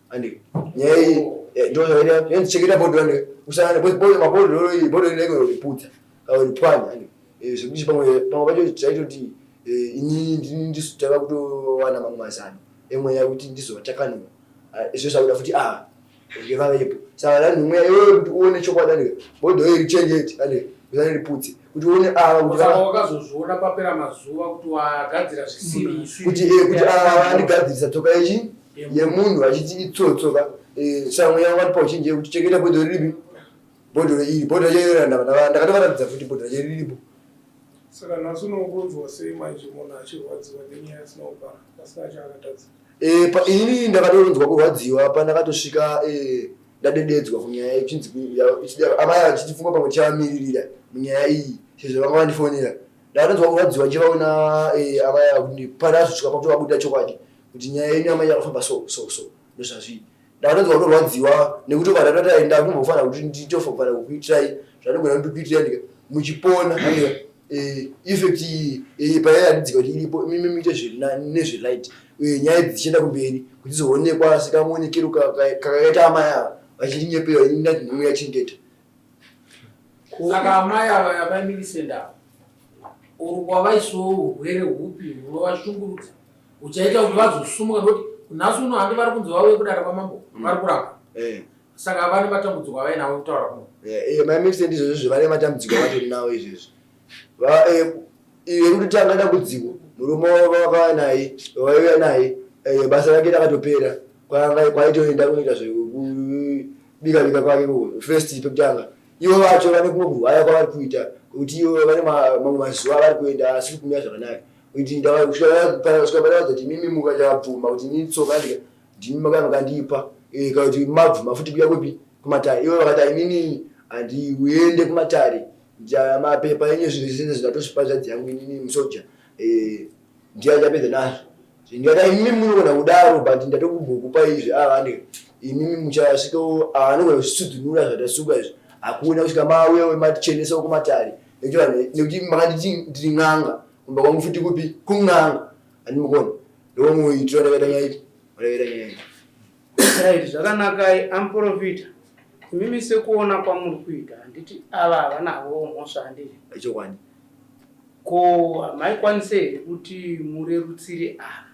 S4: Andi nyaya iyi eh, ndo zvaida yanzi chengeta bhodhoro andi usana bhodhoro mabhodhoro iyi bhodhoro rinenge riputsa kana ripwanya andi eh, zvekuti pamwe pamwe pacho taitoti eh, ini ndini ndisu tava kutowana mamwe mazano emweya kuti ndizovatakanura ah, izvo zvakuda futi ah kunge vavepo saka vanhu mweya iwewe kuti uone chokwadi andi bhodhoro iri chengete andi usane riputse kuti uone ava kuti
S2: Saka wakazozviona papera mazuva kuti wagadzira zvisiri izvo.
S4: kuti eh, kuti ava vandigadzirisa tsoka ichi yemunhu vachiti itsotso ka eh, saka mweya watipa uchinje kuti chengeta bhodhoro riripi bhodhoro iri bhodhoro racho ndakatovaratidza futi bhodhoro racho riripo
S9: saka nhasi unokunzwa sei manje munhu achirwadziwa nenyaya asina kupara asina chaakatadza
S4: eh, inini ndakatoronzwa kurwadziwa pandakatosvika eh, ndadededzwa kunyaya ichinzi amai vachitifunga pamwe tichavamirira munyaya iyi sezvo vanga vandifonera ndakatonzwa kurwadziwa ndichivaona amai ava kuti pandazosvika pakuti vabuda chokwadi kuti nyaya yenyu amai yakafamba so so so ndozvazvii ndakatonzwa kutorwadziwa nekuti ukatatotai ndakumbofanira kuti nditofanira kukuitirai zvandogona kuti kuitirai ndika muchipona andika eh, effect iyi eh, payaiadidzika kuti iripo imimi muite nezvelight eh, nyaya idzi dzichienda kumberi kuti dzizoonekwa sekamuonekero kakaita amai ava vachitinyepera ini ndati nhumwe yachengeta
S2: Saka amai ava amai Millicent ava uri kwavaiswawo urwere hupi hunovashungurudza huchaita kuti vazosumuka nekuti nhasi uno handi vari kunzi vauye kudare kwamambo mm. vari kurapwa eh. saka vane matambudziko avainawo kutaura kuno
S4: eh, eh, mai Millicent izvozvo vane matambudziko avatori nawo izvezvo yekutotanga dambudziko murume wavakauya naye waiuya naye basa rake rakatopera kwaitoenda kunoita zvekubika bika kwake first pekutanga ivo vacho vane kumwe kurwara kwavari kuita kuti ivo vane mamwe mazuva avari kuenda asiri kumira zvakanaka kuti kusvika panaudza kuti mimi mukachabvuma kuti ini tsoka ndika ndimi maka makandipa eh, kana kuti mabvuma futi kuya kupi kumatare ivo vakati inini handiuende kumatare mapepa enyu zvinhu zvese zvindatosvipa zvadzi yangu inini musoja eh, ndiye achapedza nazvo ndikati imimi munogona kudaro but ndatokumbokupa izvi ava ah, imimi muchasvika ah, anogona kuzvisudzunura zvatasuka izvi hakuna kusvika mauya matichenesa kumatare nekuti makanditi ndiri n'anga kumba kwangu futi kupi kun'anga andimukona ndomuitiro ndakaita nyaya ipi ndakaita nyaya ipi.
S5: Right, zvakanakai amuprofita. Imimi sekuona kwamuri kuita handiti ava havanavo mhosva handiti?
S4: Ichokwadi.
S5: Ko hamaikwanise here kuti murerutsire ava?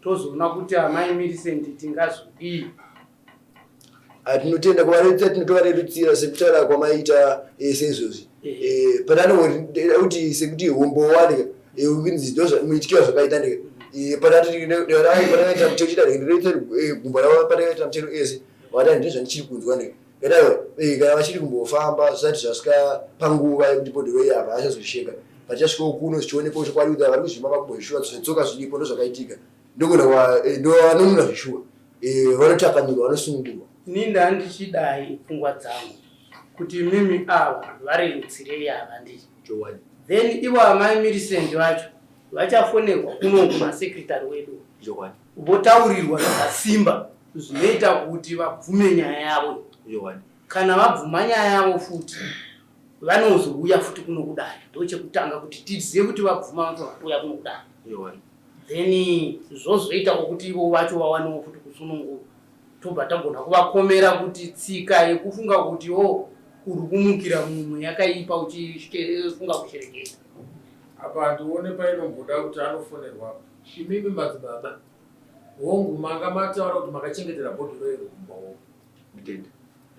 S5: Tozoona kuti amai Millicent tingazodii?
S4: Ah, tinotenda kuvarerutsira tinotovarerutsira sekutaura kwamaita eh, seizvozvi eh, patanokuti sekuti humbowanika eh, kunzi ndozmuitikira zvakaita ndika patakaita mutero chida ndiretse gumbo ravo patakaita mutero ese vakati ndizvo zvandichiri kunzwa ndika Kadayo eh, kana vachiri kumbofamba zvisati zvasvika panguva yekuti bhodhoro iyi apa achazosheka pachasvikawo kuno zvichionekwa chokwadi kuti vari kuzvimba makumbo zvishuwa zvetsoka zviripo ndozvakaitika ndogona eh, ndovanonuna zvishuwa eh, vanotakanurwa vanosunungurwa.
S5: Ini ndandichidai pfungwa dzangu kuti imimi ava varerutsirei ava ndii
S4: Chokwadi.
S5: Then ivo amai Millicent vacho vachafonerwa kuno kumasecretary wedu
S4: Chokwadi.
S5: Votaurirwa zvakasimba zvinoita kuti vabvume nyaya yavo.
S4: Chokwadi.
S5: Kana vabvuma nyaya yavo futi vanozouya futi kuno kudare. Ndochekutanga kuti tizive kuti vabvuma vanofanira kuuya kuno kudare.
S4: Chokwadi.
S5: Then zvozoitawo kuti ivo vacho vawanewo futi kusunungurwa. Tobva tagona kuvakomera kuti tsika yekufunga kuti o oh, uri kumukira mumwe yakaipa uchifunga kushereketa.
S2: Apa handione painomboda kuti anofonerwa Imimi madzibaba, hongu manga mataura kuti makachengetera bhodhoro iro kumba hongu.
S4: Nditende.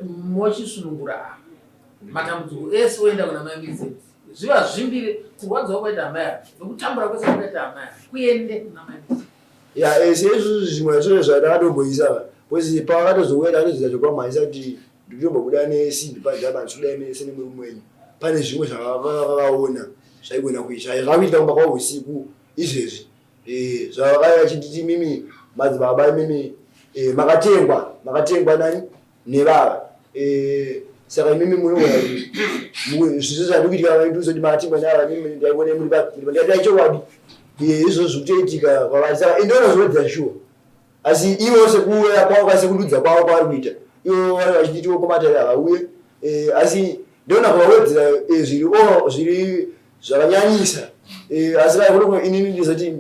S2: Mochisunungura ava. Matambudziko ese oenda kuna mai Millicent. Zvivazvimbire kurwadziwa kwaita amai ava nekutambura kwese kwakaita amai ava kuende kuna mai Millicent.
S4: Ya, eh, seizvozvo zvimwe zvacho zvandakatomboisa because pavakatozouya ndakatozoita zvekwamhanyisa kuti ndikutombobuda nesimbi padhaba ndichikudai mese nemurume wenyu pane zvimwe zvavakaona zvaigona kuita zvakuitika kumba kwavo usiku izvezvi eh, zvavakauya vachititi imimi madzibaba imimi eh, makatengwa makatengwa nani nevava eh, saka imimi munoona zviso zvandikuitika vaindiuza kuti makatengwa neava imimi ndaikuona muri ndikati chokwadi izvozvo zvikutoitika kwavari saka indoona zvinowedzera shuwa asi ivo sekuuya kwavo kasi kundudza kwavo kwavari kuita ivo vari vachitiwo komatare havauye eh, asi ndoona kuvawedzera eh, zviri o zviri zvakanyanyisa eh, asi vaikuno inini ndizoti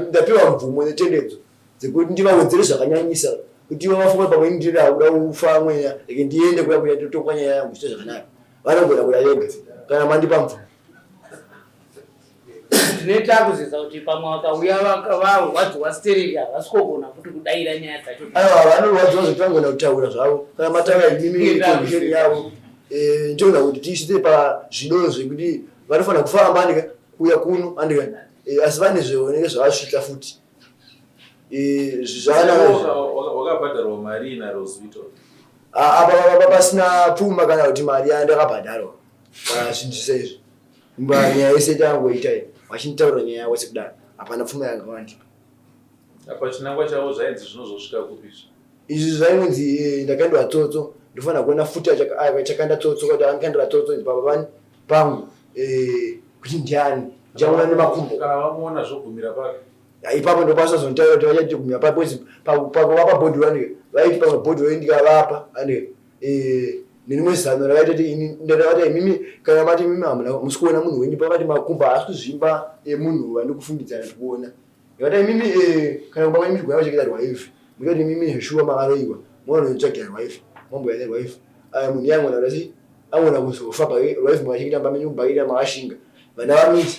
S4: ndapiwa mvumo netendedzo dzekuti ndivawedzere zvakanyanyisa kuti ivo vafunga pamwe ini ndinoda kuda kufa mweya reke ndiende kuya kuya totongwa nyaya yangu zviite zvakanaka vanogona kuya vega kana mandipa mvumo
S5: Tinoita kuzeza kuti pamwe vakauya varwadziwa stereki havasi kogona futi kudaira nyaya dzacho.
S4: Aiwa vanorwadziwa zvekuti vanogona kutaura zvavo kana mataura imimi condition yavo eh, ndinoona kuti tiisvitse pazvido zvekuti vanofanira kufamba andika kuuya kuno andika eh, asi vane zvioneke zvavasvitsa futi eh, zvakanaka
S7: Wakabhadharwa mari naRosvito?
S4: Ah, apa pasina pfuma kana kuti mari yandakabhadharwa pazvinhu zvese izvi Mba nyaya yese tangoita iyi vachinditaura nyaya yavo sekudaro hapana pfuma yanga vandipa.
S7: Apa chinangwa chavo zvainzi zvinozosvika kupi izvi?
S4: Izvi zvainzi eh, ndakaendwa tsotso ndofanira kuona futi achakanda tsotso kuti angakandira tsotso inzi baba vani pangu eh, kuti ndiani ndichaona nemakumbo.
S7: Kana vamuona zvogumira papi?
S4: Ipapo ndopasazonitaura kuti vachati gumira papi because pakuvapa bhodhi vani vaiti pamwe bhodhi roi ndikavapa ani Eh, nerimwe zano rakaita kuti ini ndakavati imimi kana mati imimi hamuna musi kuona munhu wenyu pakati makumbo haasi kuzvimba emunhu vandikufungidzana ndikuona ndikati imimi eh, kana kumba kwenyu muchigona kuchengeta rwaifi muchati imimi zveshuwa makaroiwa monotsvagira rwaifi momboya nerwaifi aya munhu iye angona kuti angona kuzofa rwaifi makachengeta mba menyu mubhakira makashinga vandavamisa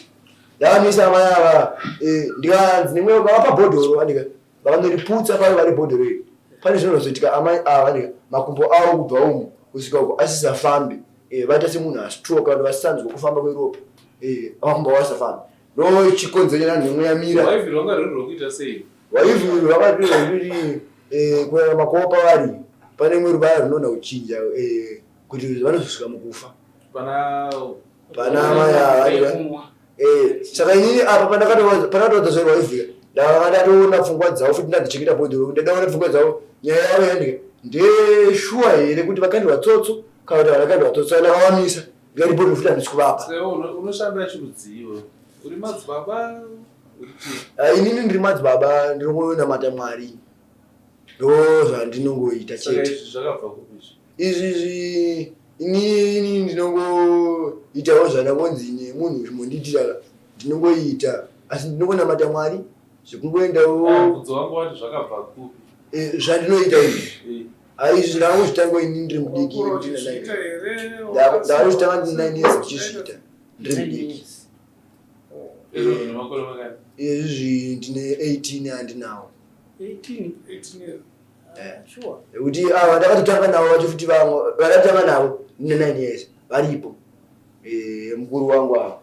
S4: ndavamisa amai ava eh, ndikanzi nemwe vapa bhodhoro andika Vakanyoriputsa paiva nebhodhoro iri. Pane zvinozoitika amai ava ne makumbo avo kubva umu kusvika uko asisafambi eh, vaita semunhu astroke vanhu vasisanzwa kufamba kweropa eh, makumbo avo asisafambi ndo chikonzero chanhu nemweya mira.
S7: Rwaivhi rwanga rwuri rwekuita sei?
S4: Rwaivhi rwanga rwuri eh, kurarama kwavo pavari pane rumwe ruvara runogona kuchinja eh, kuti vanozosvika mukufa.
S7: Pana
S4: Pana amai ava Eh, saka inini apa pandakatowadza zvairwaivhika ndakanga ndatoona pfungwa dzavo futi ndadzichengeta bhodhoro ndadaona pfungwa dzavo nyaya yavo yandika ndeshuwa here kuti vakandirwa tsotso kana kuti havakandwa tsotso ndakavamisa ndikati bhodhoro futi handisi kuvapa
S7: unoshanda chirudziiwe uri madzibaba
S4: ah, inini ndiri madzibaba ndinongonamata mwari ndo zvandinongoita chete
S7: izvi
S4: izvi inini ndinongoitawo zvandangonzi nemunhu zvimondiitira ndinongoita asi ndinongonamata mwari zvekungoendawo
S7: mubvunzo wangu wati zvakabva kupi?
S4: Eh, zvandinoita izvi aizvi ndakangozvitanga ini ndiri mudiki.
S9: Wakura uchizviita here?
S4: Ndakangozvitanga ndine 9 years ndichizviita ndiri mudiki.
S7: Izvozvo nemakore mangani?
S4: Izvi ndine 18 andinawo.
S5: 18?
S9: 18 years.
S5: Sure.
S4: Nekuti ava ndakatotanga navo vacho futi, vamwe vandakatanga navo ndine 9 years varipo. Mukuru wangu ava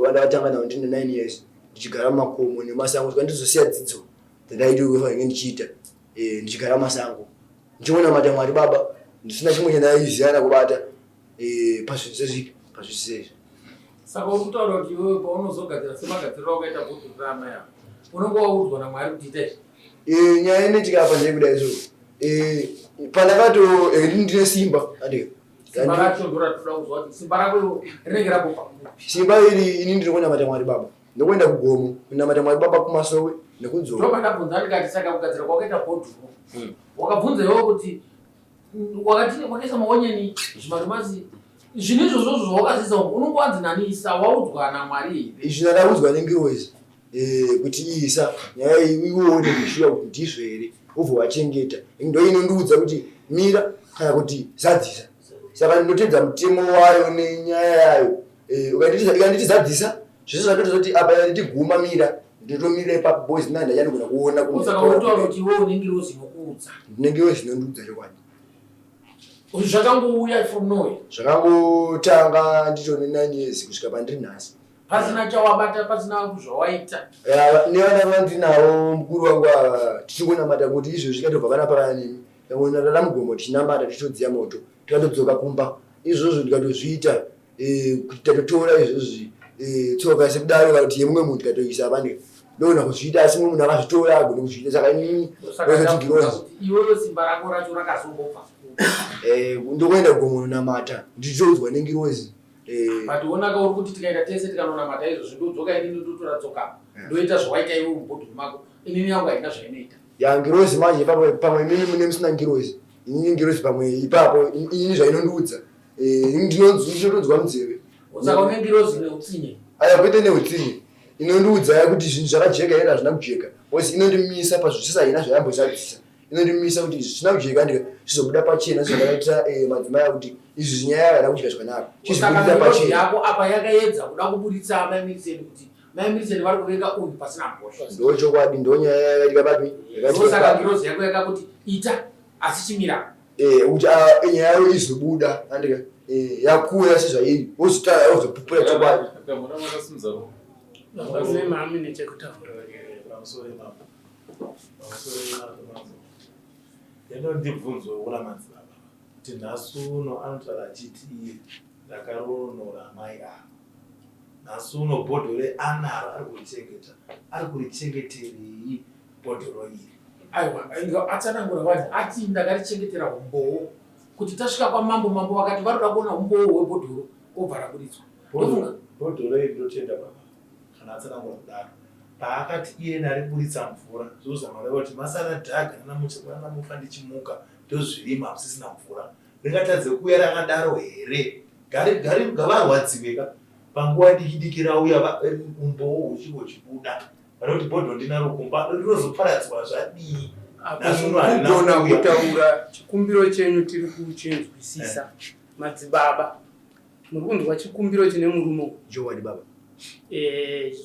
S4: vandakatanga navo ndine 9 years ndichigara mumakomo nemasango, svika ndizosiya dzidzo dzandaiti kufanenge ndichiita, ndichigara mumasango ndichingonamata Mwari Baba, ndisina chimwe chandaiziyana kubata pazvinhu sezvipi, pazvinhu sezvi.
S2: Saka uri kutaura kuti iwewe paunozogadzira semagadziriro awakaita bhodhoro raamai ava, unenge waudzwa naMwari kuti ita izvi?
S4: Nyaya inoitika apa ndeyekudai so, pandakato ndine simba andika.
S2: Simba racho ndoratoda kuzwa kuti simba rako iwo rinenge rabva kupi?
S4: Simba iri, ini ndiri kunamata Mwari Baba, ndokuenda kugomo kunamata Mwari Baba kumasowe nekudzoka.
S2: Ndopandabvunza ndikati, saka kugadzira kwakaita bhodhoro, wakabvunza iwewe kuti wakati wakaisa maonyeni, zvimadomasi, zvinhu izvozvozvo zvawakazviisa umu, unonge wanzi nani isa? Waudzwa naMwari here?
S4: Izvi ndakaudzwa nengirozi kuti isa nyaya iyi ione zvishuwa kuti ndizvo here, ubva wachengeta. Ndo inondiudza kuti mira kana kuti zadzisa, saka ndinotedza mutemo wayo nenyaya yayo. Ikanditi zadzisa zvese zvatoita kuti apa, ikanditi guma mira, ndinotomira ipapo boys nai ndachanogona kuona.
S2: Saka uri kutaura kuti iwewe une ngirozi inokuudza?
S4: Ndine ngirozi inondiudza chokwadi.
S2: Zvakangouya from nowhere?
S4: Zvakangotanga nditone 9 years kusvika pandiri nhasi.
S2: Pasina chawabata, pasina zvawaita?
S4: Nevana vandinavo, mukuru wangu ava, tichingonamata kuti izvozvi tikatobva panapa kana nemi tangonarara mugomo tichinamata, tichitodziya moto, tikatodzoka kumba izvozvo ndikatozviita, kuti tatotora izvozvi tsoka sekudaro kana kuti yemumwe munhu tikatoisa pane, ndogona kuzviita, asi mumwe munhu akazvitora agone kuzviita. Saka inini
S2: Saka
S4: ndozoti ngirozi.
S2: Kuti iwewe simba rako racho rakazombobva kupi?
S4: Ndokuenda kugomo nonamata ndichitoudzwa nengirozi.
S2: But onaka, uri kuti tikaenda tese tikanonamata izvozvi, ndodzoka inini ndotora tsoka, ndoita zvawaita iwe mubhodhoro mako, inini yangu haina zvainoita.
S4: Ya, ngirozi manje ipapo pamwe imimi mune musina ngirozi, inini ngirozi pamwe ipapo inini zvainondiudza, inini ndinotonzwa munzeve.
S2: Saka une ngirozi neutsinye?
S4: Aya, kwete neutsinye. Inondiudza ya kuti zvinhu zvakajeka here, hazvina kujeka, because inondimisa pazvisisa haina zvayambozadzisa, inondimisa kuti izvi zvisina kujeka ndika zvizobuda pachena zvakaitira madzimai akuti izvi zvinyaya haina kujeka zvakanaka.
S2: Saka
S4: Chizvibudisa
S2: ngirozi
S4: pachena.
S2: yako apa yakaedza kuda kuburitsa amai Millicent kuti mai Millicent vari kuvenga uyu pasina mhosva.
S4: Ndo chokwadi, ndo nyaya yakaitika papi, yakaitika
S2: Ndosaka
S4: ipapo.
S2: ngirozi yako yakakuti ita, asi chimira.
S4: Kuti ah, nyaya yayo izobuda andika yakura sezvairi, wozotara wozopupura chokwadi.
S7: Akamona makasimudza ruoko.
S5: Mami nechekutaura.
S1: Pamusoro ipapo, pamusoro ipapo mambo, ndinondibvunzwa kuna madzibaba kuti nhasi uno anotaura achiti iye ndakaronora amai ava, nhasi uno bhodhoro anaro ari kurichengeta, ari kurichengeterei bhodhoro iri?
S2: Aiwa, inga atsanangura wani, ati ndakarichengetera umbowo kuti tasvika kwamambo, mambo vakati varoda kuona umbowo hwebhodhoro, obva raburitswa. Ndofunga
S1: Bhodhoro iri, ndotenda baba kana atsanangura kudaro, paakati iyena ariburitsa mvura, zvozama reva kuti masara dhaga nanamufa ndichimuka ndozvirima hamusisina mvura, ringatadze kuuya rakadaro here? Gari gari ngavarwadziwe ka panguva diki diki rauya umbowo huchinge huchibuda, pane kuti bhodho ndinaro kumba rinozoparadzwa zvadii? Nhasi uno harina
S5: Kugona
S1: kuuya.
S5: kutaura chikumbiro chenyu tiri kuchinzwisisa, madzibaba. Muri kunzwa chikumbiro chine murume uyu?
S4: Chokwadi baba.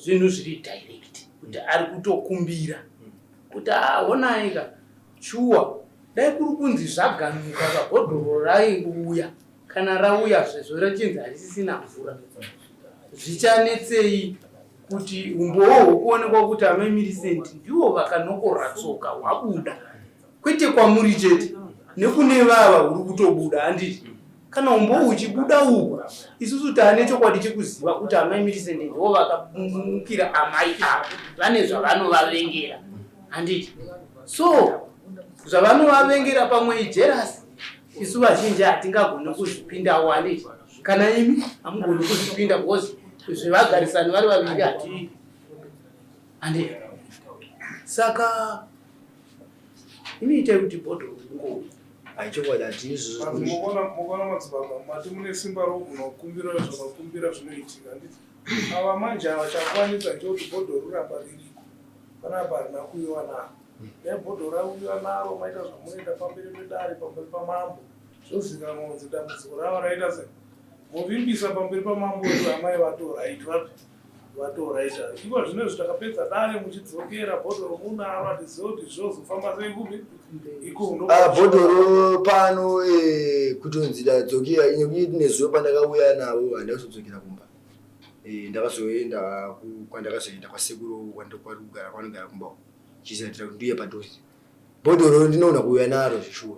S5: Zvinhu zviri direct kuti ari kutokumbira kuti aonai ka, shuwa dai kuri kunzi zvaganuka kabhodhoro raiuya, kana rauya zvezvo rechinzi harisisina mvura, zvichanetsei kuti umbowo hwokuonekwa kuti amai Millicent ndivo vakanokora tsoka hwabuda, kwete kwamuri chete, nekune vava huri kutobuda, handiti? Kana umbowo huchibuda uhu, isusu taane chokwadi chekuziva kuti amai Millicent ndivo vakamukira amai ava, vane zvavanovavengera, handiti? So zvavanovavengera pamwe ijealous, isu vazhinji hatingagoni kuzvipindawo, handiti? Kana imi hamugoni kuzvipinda because zvevagarisani vari vaviri hati, handiti? Saka inoitai kuti bhodhoro ringouya.
S4: Aichokwadi hatizvo.
S9: Vanhu mukaona madzibaba mati mune simba rokugona kukumbira zvamakumbira zvinoitika, handiti? Ava manje ava chakwanisa ndechekuti bhodhoro ramba ririko panapa, harina kuiwa naro. Nebhodhoro rauyiwa naro maita zvamunoita pamberi pedare pamberi pamambo. Zvozikanwa kunzi dambudziko ravo raita sei. Movimbisa pamberi pamambo kuti amai vatoraiti vapi vatoraita. Iko zvino izvi takapedza dare muchidzokera bhodhoro munaro hatizive kuti zvozofamba sei kupi iko ndo
S4: Ah, bhodhoro pano eh, kutonzi ndadzokera nekuti nezuva pandakauya navo handakuzodzokera kumba Eh, ndakazoenda kwandakazoenda kwasekuru kwanogara kwanogara kumba uko chisaitira kuti ndiuye padhuze bhodhoro ndinoona kuuya naro zveshuwa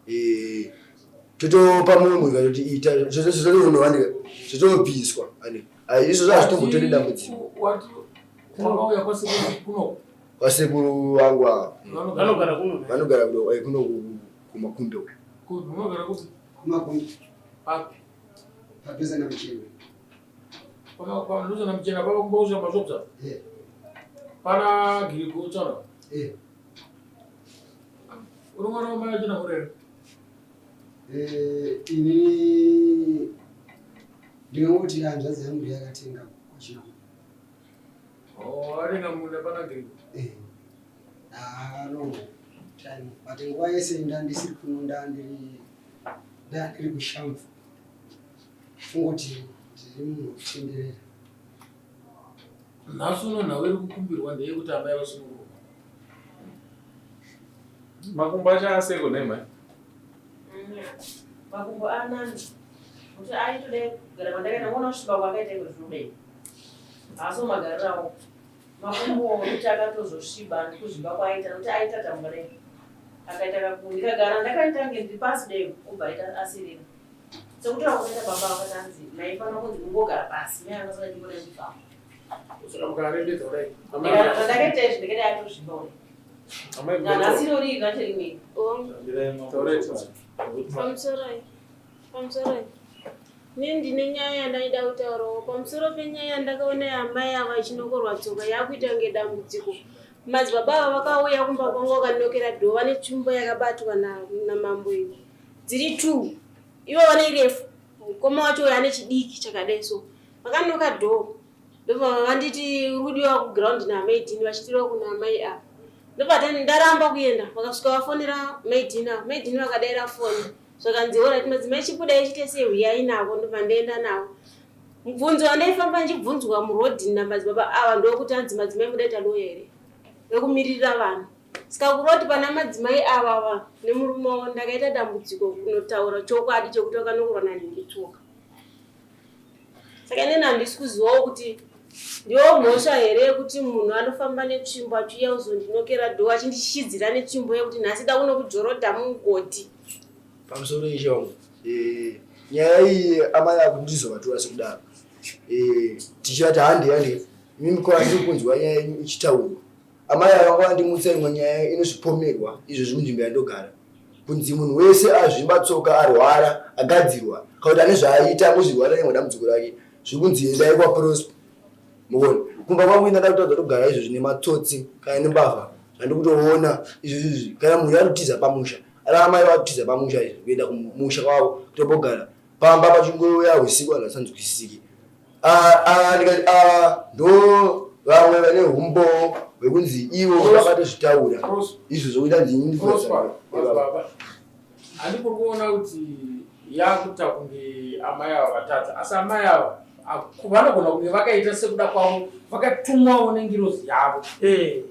S4: eh, totopa munhu ikatoti ita zvotounowanika zvotobviswa ani izvo zvazvitombotori dambudziko kwasekuru vangu ava
S5: Vanogara kuno.
S4: Vanogara kuno eh, kuno kumakumbe uko.
S2: Kunogara kupi?
S10: Kumakumbe.
S2: Papi?
S10: Padhuze naMuchena.
S2: Padhuze naMuchena pava kumba kusvika mashops apa?
S10: Eh.
S2: Pana Giriko tsana?
S10: Eh.
S2: Uri mwana wamai achina murere?
S10: Eh, ini ndinongoti hanzvadzi yangu yakatenga kwachinambo.
S2: Oh, atenga munda pana Giriko?
S10: Eh. Ah, no. Time. But nguva yese ndandisiri kuno ndandiri ndandiri kushamvu. Kungoti ndiri munhu wekutenderera.
S2: Nhasi uno nhau iri kukumbirwa ndeyekuti amai vasunungurwa.
S7: Makumbo acho aseko nhai mhai?
S3: Makumbo anani kuti aitode kugara kwandakaita ngoona kusviba kwakaita iko zvinodei haasi magariro awo makumbo kuti akatozosviba nekuzvimba kwaaita nokuti aitatamuka dai akaita kaku ndikagara ndakaita kunge ndiri pasi dai obva aita asirira sekutaura kunoita baba vakati hanzi maifanira kunzi mungogara pasi mai anga saka ndimboda ndibvamo
S2: Saka mukarembedza kudai.
S3: Zvandakaita izvi ndikaita atozvimba kudai nanhasi irori iri racho rimwe
S8: Pamusoroi, pamusoroi. Ini ndine nyaya yandaida kutaurawo pamusoro penyaya yandakaona yamai ava ichinokorwa tsoka yakuita kunge dambudziko. Madzibaba ava vakauya kumba kwangu vakanokera dhoo vane tsvimbo yakabatwa namambo iyo. Dziri two. Ivo vane refu. Mukoma wacho uyo ane chidiki chakadai so. Vakanoka dhoo. Ndobva vanditi uri kudiwa kuground naamai Dini vachitirwa kuna amai ava. Ndobva ndaramba kuenda vakasvika vafonera mai Dini ava. Mai Dini vakadaira foni. Zvakanzi horait madzimai chibudai chite sei huyai navo ndobva ndaenda navo. Mubvunzo wandaifamba ndichibvunzwa muroad namadzibaba ava ndokuti hanzi madzimai mudaita lawyer here rekumiririra vanhu. Saka kuroti pana madzimai ava ava nemurume wavo ndakaita dambudziko kunotaura chokwadi chekuti vakanokorwa nanhingi tsoka. Saka inini handisi kuzivawo kuti ndiyo mhosva here yekuti munhu anofamba netsvimbo achiuya kuzondinokera dhoo achindishidzira netsvimbo yekuti nhasi da kunokujorodha mumugodhi.
S4: Pamusoro ishe wangu eh, nyaya iyi amai ako ndizovatora sekudaro eh, tichivati hande hande imimi ko andiri kunzwa nyaya yenyu ichitaurwa amai ava vanga vandimutsa imwe nyaya inozvipomerwa izvozvi munzvimbo yandogara kunzi munhu wese azvimba tsoka arwara agadzirwa kana kuti ane zvaaita angozvirwara nengwa dambudziko rake zviri kunzi endai kwaprosper muone kumba kwangu ini ndada kutadza kugara izvozvi nematsotsi kana nembavha zvandikutoona izvozvi izvi kana munhu anotiza pamusha ana amai vatotiza pamusha izvi kuenda kumusha kwavo kutombogara pamba pachingouya usiku vanhu vasanzwisisiki Ah, ah, ndikati ah, ndo vamwe vane humbowo hwekunzi ivo vakatozvitaura izvo zvokuita ndini
S2: Prosper, madzibaba handikuri kuona kuti yakuita kunge amai ava vatadza asi amai ava vanogona kunge vakaita sekuda kwavo vakatumwawo nengirozi yavo
S5: eh.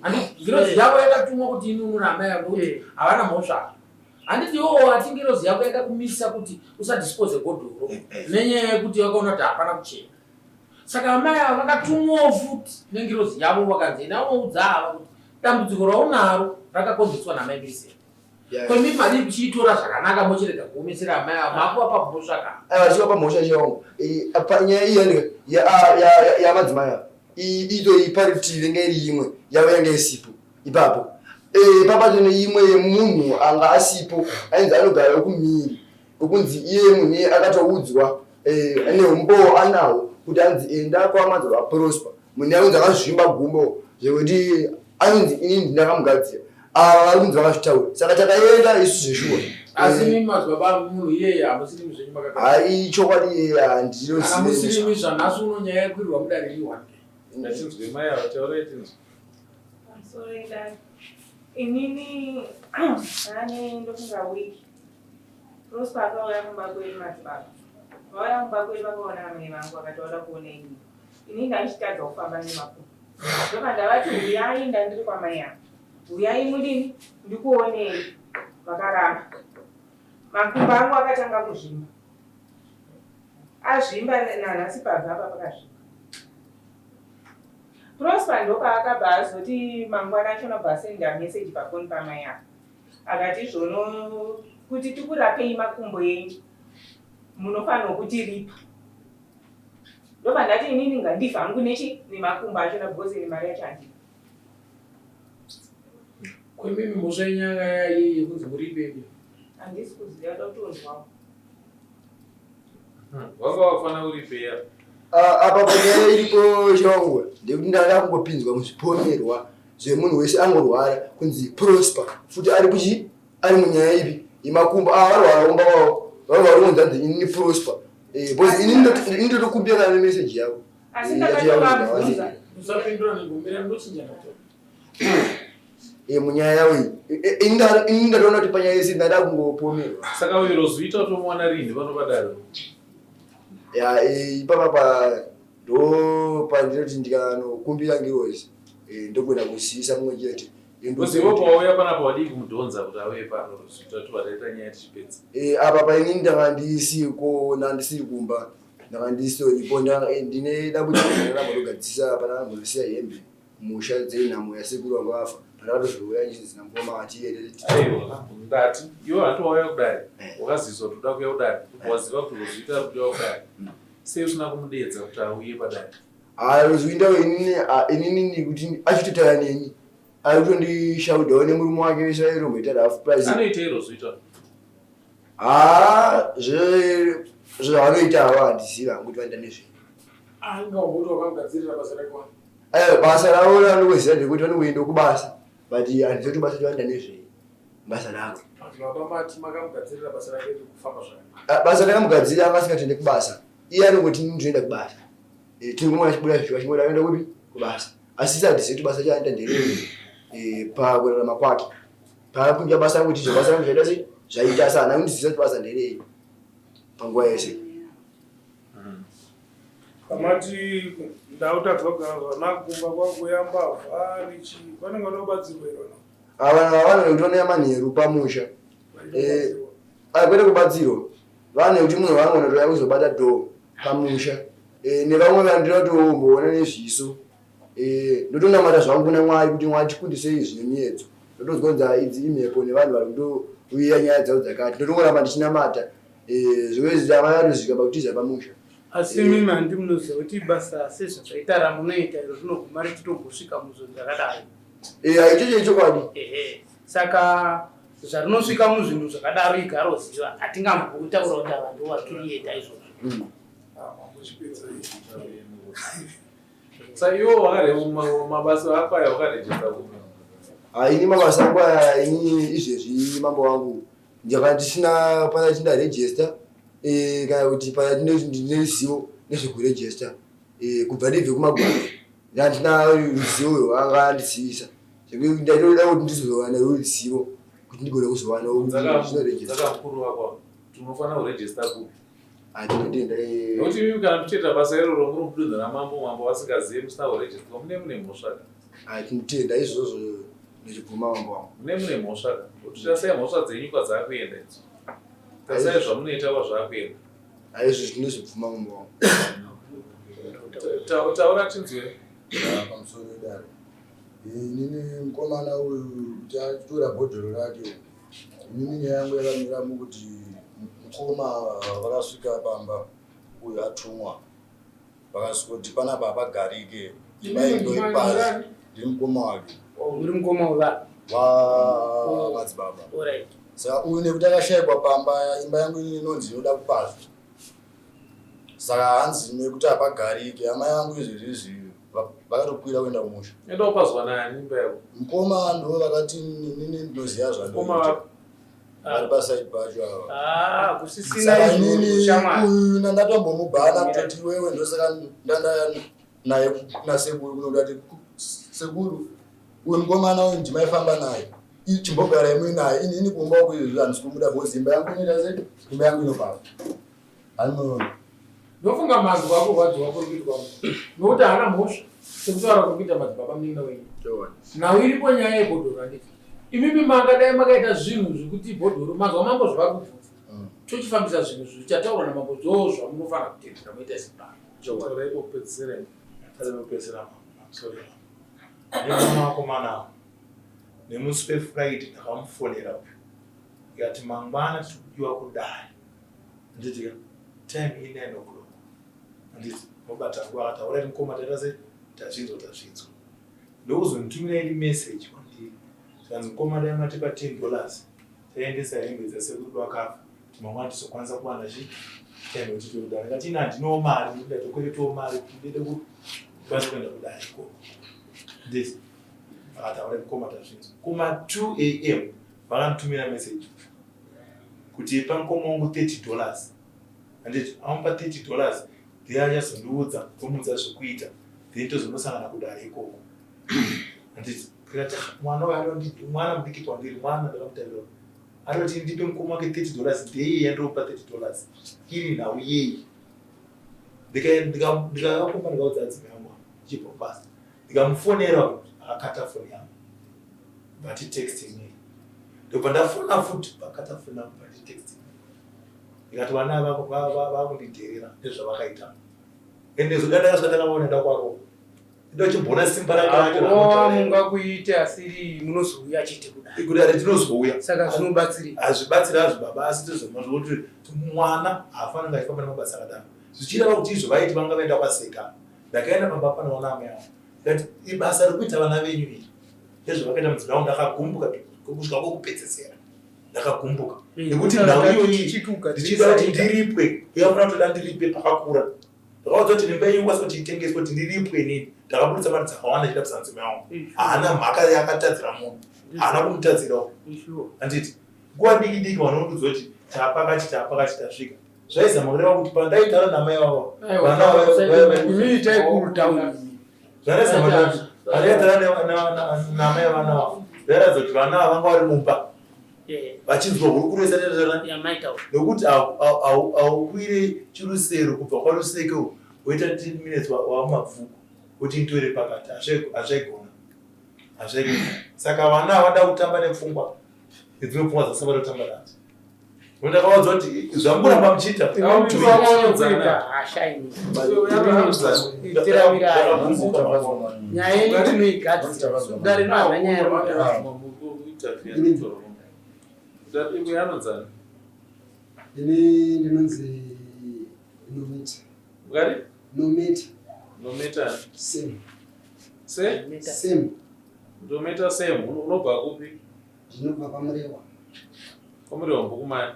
S2: ngirozi eh. yavo yakatumwa kuti inunura amai avo nokuti eh. havana mhosva handiti iwowo ati ngirozi yako yakakumisa kuti usadispose godhoro nenyaya yekuti vakaona kuti hapana kuchena saka amai ava vakatumwawo futi nengirozi yavo vakanzi enda unoudza ava kuti dambudziko raunaro rakakonzeswa namai Millicent ko imi madii kuchiitora zvakanaka mochirega kuomesera amai ava makuvapa mhosva ka
S4: aiwa tichivapa mhosva chaiwangu nyaya iyi yanika yamadzimai ava ito iyi parutivi yanga iri imwe yavo yanga isipo ipapo eh, papato neimwe yemunhu anga asipo ainzi anogara wekumhiri kwekunzi iye munhu iye akatoudzwa eh, ane umbowo anawo kuti anzi enda kwamadzibaba Prosper munhu anonzi akazvimba gumbo zvekuti anonzi ini ndinakamugadzira ava vari kunzi vakazvitaura saka takaenda isu zveshuwa
S2: asi imi madzibaba munhu iyeye hamusirimi zvenyu makagara
S4: hai chokwadi iyeye
S2: kana musirimi zvanhasi uno nyaya yekwirirwa mudare iri one
S7: Ngatinzwe mai ava taurai tinzwe.
S11: Pamusoro idare. Inini ane ndofunga week Prosper akauya kumba kwedu madzibaba. Vauya kumba kwedu vakaona amai vangu vakati vada kuona inini. Ini ndaichitadza kufamba nemakumbo. Ndobva ndavati huyai ndandiri kwamai ava. Huyai mudini ndikuonei. Vakaramba. Makumbo angu akatanga kuzvimba. Azvimba nanhasi pabva apa pakazvimba. Prosper ndopaakabva azoti mangwana acho anobva asenda message pafoni pamai ava. Akati izvono kuti tikurapei makumbo enyu munofanirwa kutiripa. Ndobva ndati inini ngandife hangu nechi nemakumbo achona because ini mari yacho handina.
S2: Kwemimi mhosva yenyu yanga yaiyi yekunzi muripe imi?
S11: Handisi kuziva ndoda kutonzwawo.
S7: Wanga wakufanira kuripeya.
S4: Ah, apa panyaya iripo chongo ndekuti ndada kungopinzwa muzvipomerwa zvemunhu wese angorwara kunzi prosper futi ari kuchi ari munyaya ipi yemakumbo ava ah, varwara kumba kwavo vava vari kunzi hanzi inini prosper eh, because ini ndotokumbira kana nemeseji yavo
S11: Asi ndakatovabvunza.
S2: Usapindura nengomira ndochinja nato.
S4: Eh, munyaya yavo iyi eh, eh, ini ndatoona kuti panyaya yese ndada kungopomerwa.
S7: Saka uyo Roswitha utomuwana rinhi pano padare?
S4: Ya ipapa pa ndo pandinoti ndikanokumbira ngirozi ndogona kuzivisa mumwe chete.
S7: Because iwe pawauya panapa wadii kumudhonza kuti auye pano Roswitha tobva taita nyaya tichipedza.
S4: Apa painini ndanga ndisiko ndandisiri kumba ndanga ndistoripo ndine dambudziko ndaramba ndogadzisa pandakambozosiya hembe musha dzenhamo yasekuru vanga vafa pandakatozouya ndichinzi namukoma
S7: atiaiwa ndati iwe hanti wauya kudai eh. wakazizwa kuti uda kuuya kudai eh. waziva kuti uzoita kuuya kudai hmm. sei usina kumudeedza kuti auye padai
S4: haa rozoinda inini kuti achitotaura neni ari kutondishaudawo nemurume wake vese vairomboita rafu
S7: plus anoitei rozoita
S4: haa zvavanoita havo handizivi hangu kuti vanoita nezvei
S2: eh,
S4: basa ravo ranongoziva ndekuti vanongoenda kubasa but handizivi kuti basa vanoita nezvei basa ravo ah, basa ndakamugadzirira anga asingatoende kubasa iye anongoti ndinoenda kubasa eh, tingomona achibuda zvichiva chimwe anoenda kupi kubasa asi sisi handizivi kuti basa chaanoita nderei eh, pakurarama kwake paakunja basa rangu kuti basa rangu zvaita sei zvaita asi haana kundiziva kuti basa nderei panguva yese
S9: Pamati ndautadza kugara zvakanaka kumba kwakuya mbavha nechii vanenge vada kubatsirwa here vana
S4: ava vanhu ava vanhu vekuti vanouya manheru pamusha eh, ah, kwete kubatsirwa vanhu vekuti munhu vanogona kutouya kuzobata dhoo pamusha eh, nevamwe vandinoda kutomboona nezviso Eh, ndotonamata zvangu kuna Mwari kuti Mwari tikundisei zvine miyedzo. Ndotonzwa kunzi ah, idzi imhepo nevanhu vari kutouya nyaya dzavo dzakati. Ndotongoramba ndichinamata. Eh, zvekuti vakatosvika pakutiza pamusha.
S5: Asi imimi handi munoziva kuti basa sezvazvaita ramunoita iro rinoguma richitombosvika muzvinhu zvakadaro.
S4: Eh, ichocho ichokwadi.
S5: Ehe. Saka zvarinosvika muzvinhu zvakadaro igaroziva hatingambotaura kuti ava ndivo vakiriyeta izvozvo.
S9: Ah, mambochipedza
S7: Sa iwo wakare mabasa ako aya wakarejista kupi?
S4: Ah, ini mabasa angu aya ini izvezvi mambo wangu ndaka ndisina pana chindarejista eh, kana kuti pana ndine ruzivo nezvekurejista eh, kubva ndibve kumagwaro ndandina ruzivo urwo anga andizivisa zvekuti ndaitoda kuti ndizowana ruzivo kuti ndigone kuzowana
S7: zvinorejista. Dzaka mukuru wako tinofanira kurejista kupi?
S4: Andinotenda eh.
S7: Nokuti imimi kana muchiita basa iroro muri mudunhu ramambo mambo vasingazive musina kurejistwa mune mune mhosva ka.
S4: Andinotenda izvozvo ndichibvuma mambo wangu.
S7: Mune mune mhosva ka. Kuti tasai mhosva dzenyu kwadzaakuenda idzo. Tasai zvamunoita kwazvaakuenda.
S4: Aizvo ndinozvibvuma mambo wangu.
S7: Taura tinzwe.
S12: Pamusoro wedare. Inini mukomana uyu kuti atora bhodhoro rake Inini nyaya yangu yakamira mukuti mukoma vakasvika pamba uyu atumwa vakasvikoti panapa hapagarike imba iyi ndoipazi ndiri mukoma wake
S5: uri mukoma weva
S12: wamadzibaba saka uyu nekuti akashaikwa pamba imba yangu inini inonzi inoda kupazwa saka hanzi nekuti hapagarike hama yangu izvezvizvi vakatokwira kuenda kumusha
S7: enda upazwa nani imba yako
S12: mukoma ndo vakati inini ndinoziva zvandoita vari pasaidi pacho ava
S5: ah, kusisina
S12: inini uyu nandatombomubhana kutoti iwewe ndosaka ndandaya naye nasekuru kunoda kuti sekuru uyu mukomana uyu ndimaifamba naye. Chimbogara imwe naye ini kumba uku izvi handisi kumuda because imba yangu inoita sei? Imba yangu inobaba. Anoona.
S2: Ndofunga mazwi ako rwadziwa kuri kuitwa nokuti haana mhosva sekutaura kuri kuita madzibaba munin'ina wenyu. Nhau iripo nyaya yebhodhoro handiti. Imimi mangadai makaita zvinhu zvekuti bhodhoro mazwa mambo zvavari kubvunza. Tochifambisa zvinhu zvichataurwa namambo zvoo zvamunofanira kutevedzera moita simba.
S7: Taurai pekupedzisira.
S1: Taurai pekupedzisira mambo. I'm sorry mambo. Nemwana wakomana ava. Nemusi weFriday ndakamufonera uyu. Ndikati mangwana tiri kudiwa kudare. Handiti ka? Time i 9 o'clock. Handiti mobata nguva akati alright mukoma taita sei? Tazvinzwa tazvinzwa. Ndokuzonditumira ini message kwandiri. Zvikanzi mukoma dai matipa 10 dollars taendesa hembe dzasekuru vakafa kuti mangwana tizokwanisa kuwana chi time yekuti tiwe kudare. Ndikati ini handinawo mari nekuti ndatokweretawo mari kuti ndiende kukwanisa kuenda kudare ikoko. Handiti akati alright mukoma tazvinzwa. Kuma 2 am vakanditumira message kuti ipa mukoma wangu 30 dollars handiti amupa 30 dollars then achazondiudza ndomuudza zvekuita then tozonosangana kudare ikoko handiti ndikati ah, mwana uyu mwana mudiki kwandiri mwana ndakamutarira anoti ndipe mukoma wake 30 dollars ndeiye yandiropa 30 dollars iri nhau yei ndikakakomba ndikaudza adzimai yangu ndichibva kubasa ndikamufonera akakata foni yangu but texting me ndobva ndafona futi vakata foni yangu but texting me ndikati vana vakundidherera nezvavakaita ende zoda ndakasvika ndakavaona ndakwarova ndochimboona simba rake racho
S5: Kurova mungakuite asi munozouya chete kudai.
S1: Kudare tinozouya.
S5: Saka zvinobatsirei?
S1: Hazvibatsiri hazvo baba asi tozoma zvokuti mwana haafaniri kunge achifamba nemabasa akadaro. Zvichireva kuti izvo vaiti vanga vaenda kwaseka. Ndakaenda pamba panoona amai avo. Ndikati ibasa rekuita vana venyu iri. Ndezvavakaita mudzimai wangu ndakagumbuka kusvika kwekupedzesera. Ndakagumbuka. Nekuti nhau iyoyi ndichida kuti ndiripwe. Uya kuda ndiripe pakakura. Ndakaudza kuti imba yenyu kwasi kuti itengeswe kuti ndiripwe inini. Ndakaburitsa mari dzakawanda ndichida kusa mudzimai wangu. Haana mhaka yaakatadzira munhu. Haana kumutadzirawo. Handiti nguva diki diki vanondiudza kuti taapakati taapakati tasvika. Zvaizama kureva kuti pandaitaura namai vavo vana zvaizama kuti pandaitaura namai vana vavo zvairatidza kuti vana ava vanga vari mumba vachinzwa hurukuro isati nekuti haukwire chirusero kubva kwaruseke woita 10 minutes wamabvuku kuti nditore pakati hazvaigona hazvaigona saka vana havada kutamba nepfungwa nedzimwe pfungwa dzasabada kutamba nadzo ndakawadza kuti zvamuramba muchiita
S5: nyaya yenyu tinoigadzira dare rino nyaya
S7: Anonzani?
S10: Ini ndinonzi Nometa.
S7: Mukati?
S10: Nometa.
S7: Nometa.
S10: Sem.
S7: Se?
S10: Sem.
S7: Nometa Sem. Unobva kupi?
S10: Ndinobva kwaMurewa.
S7: KwaMurewa mbukumani?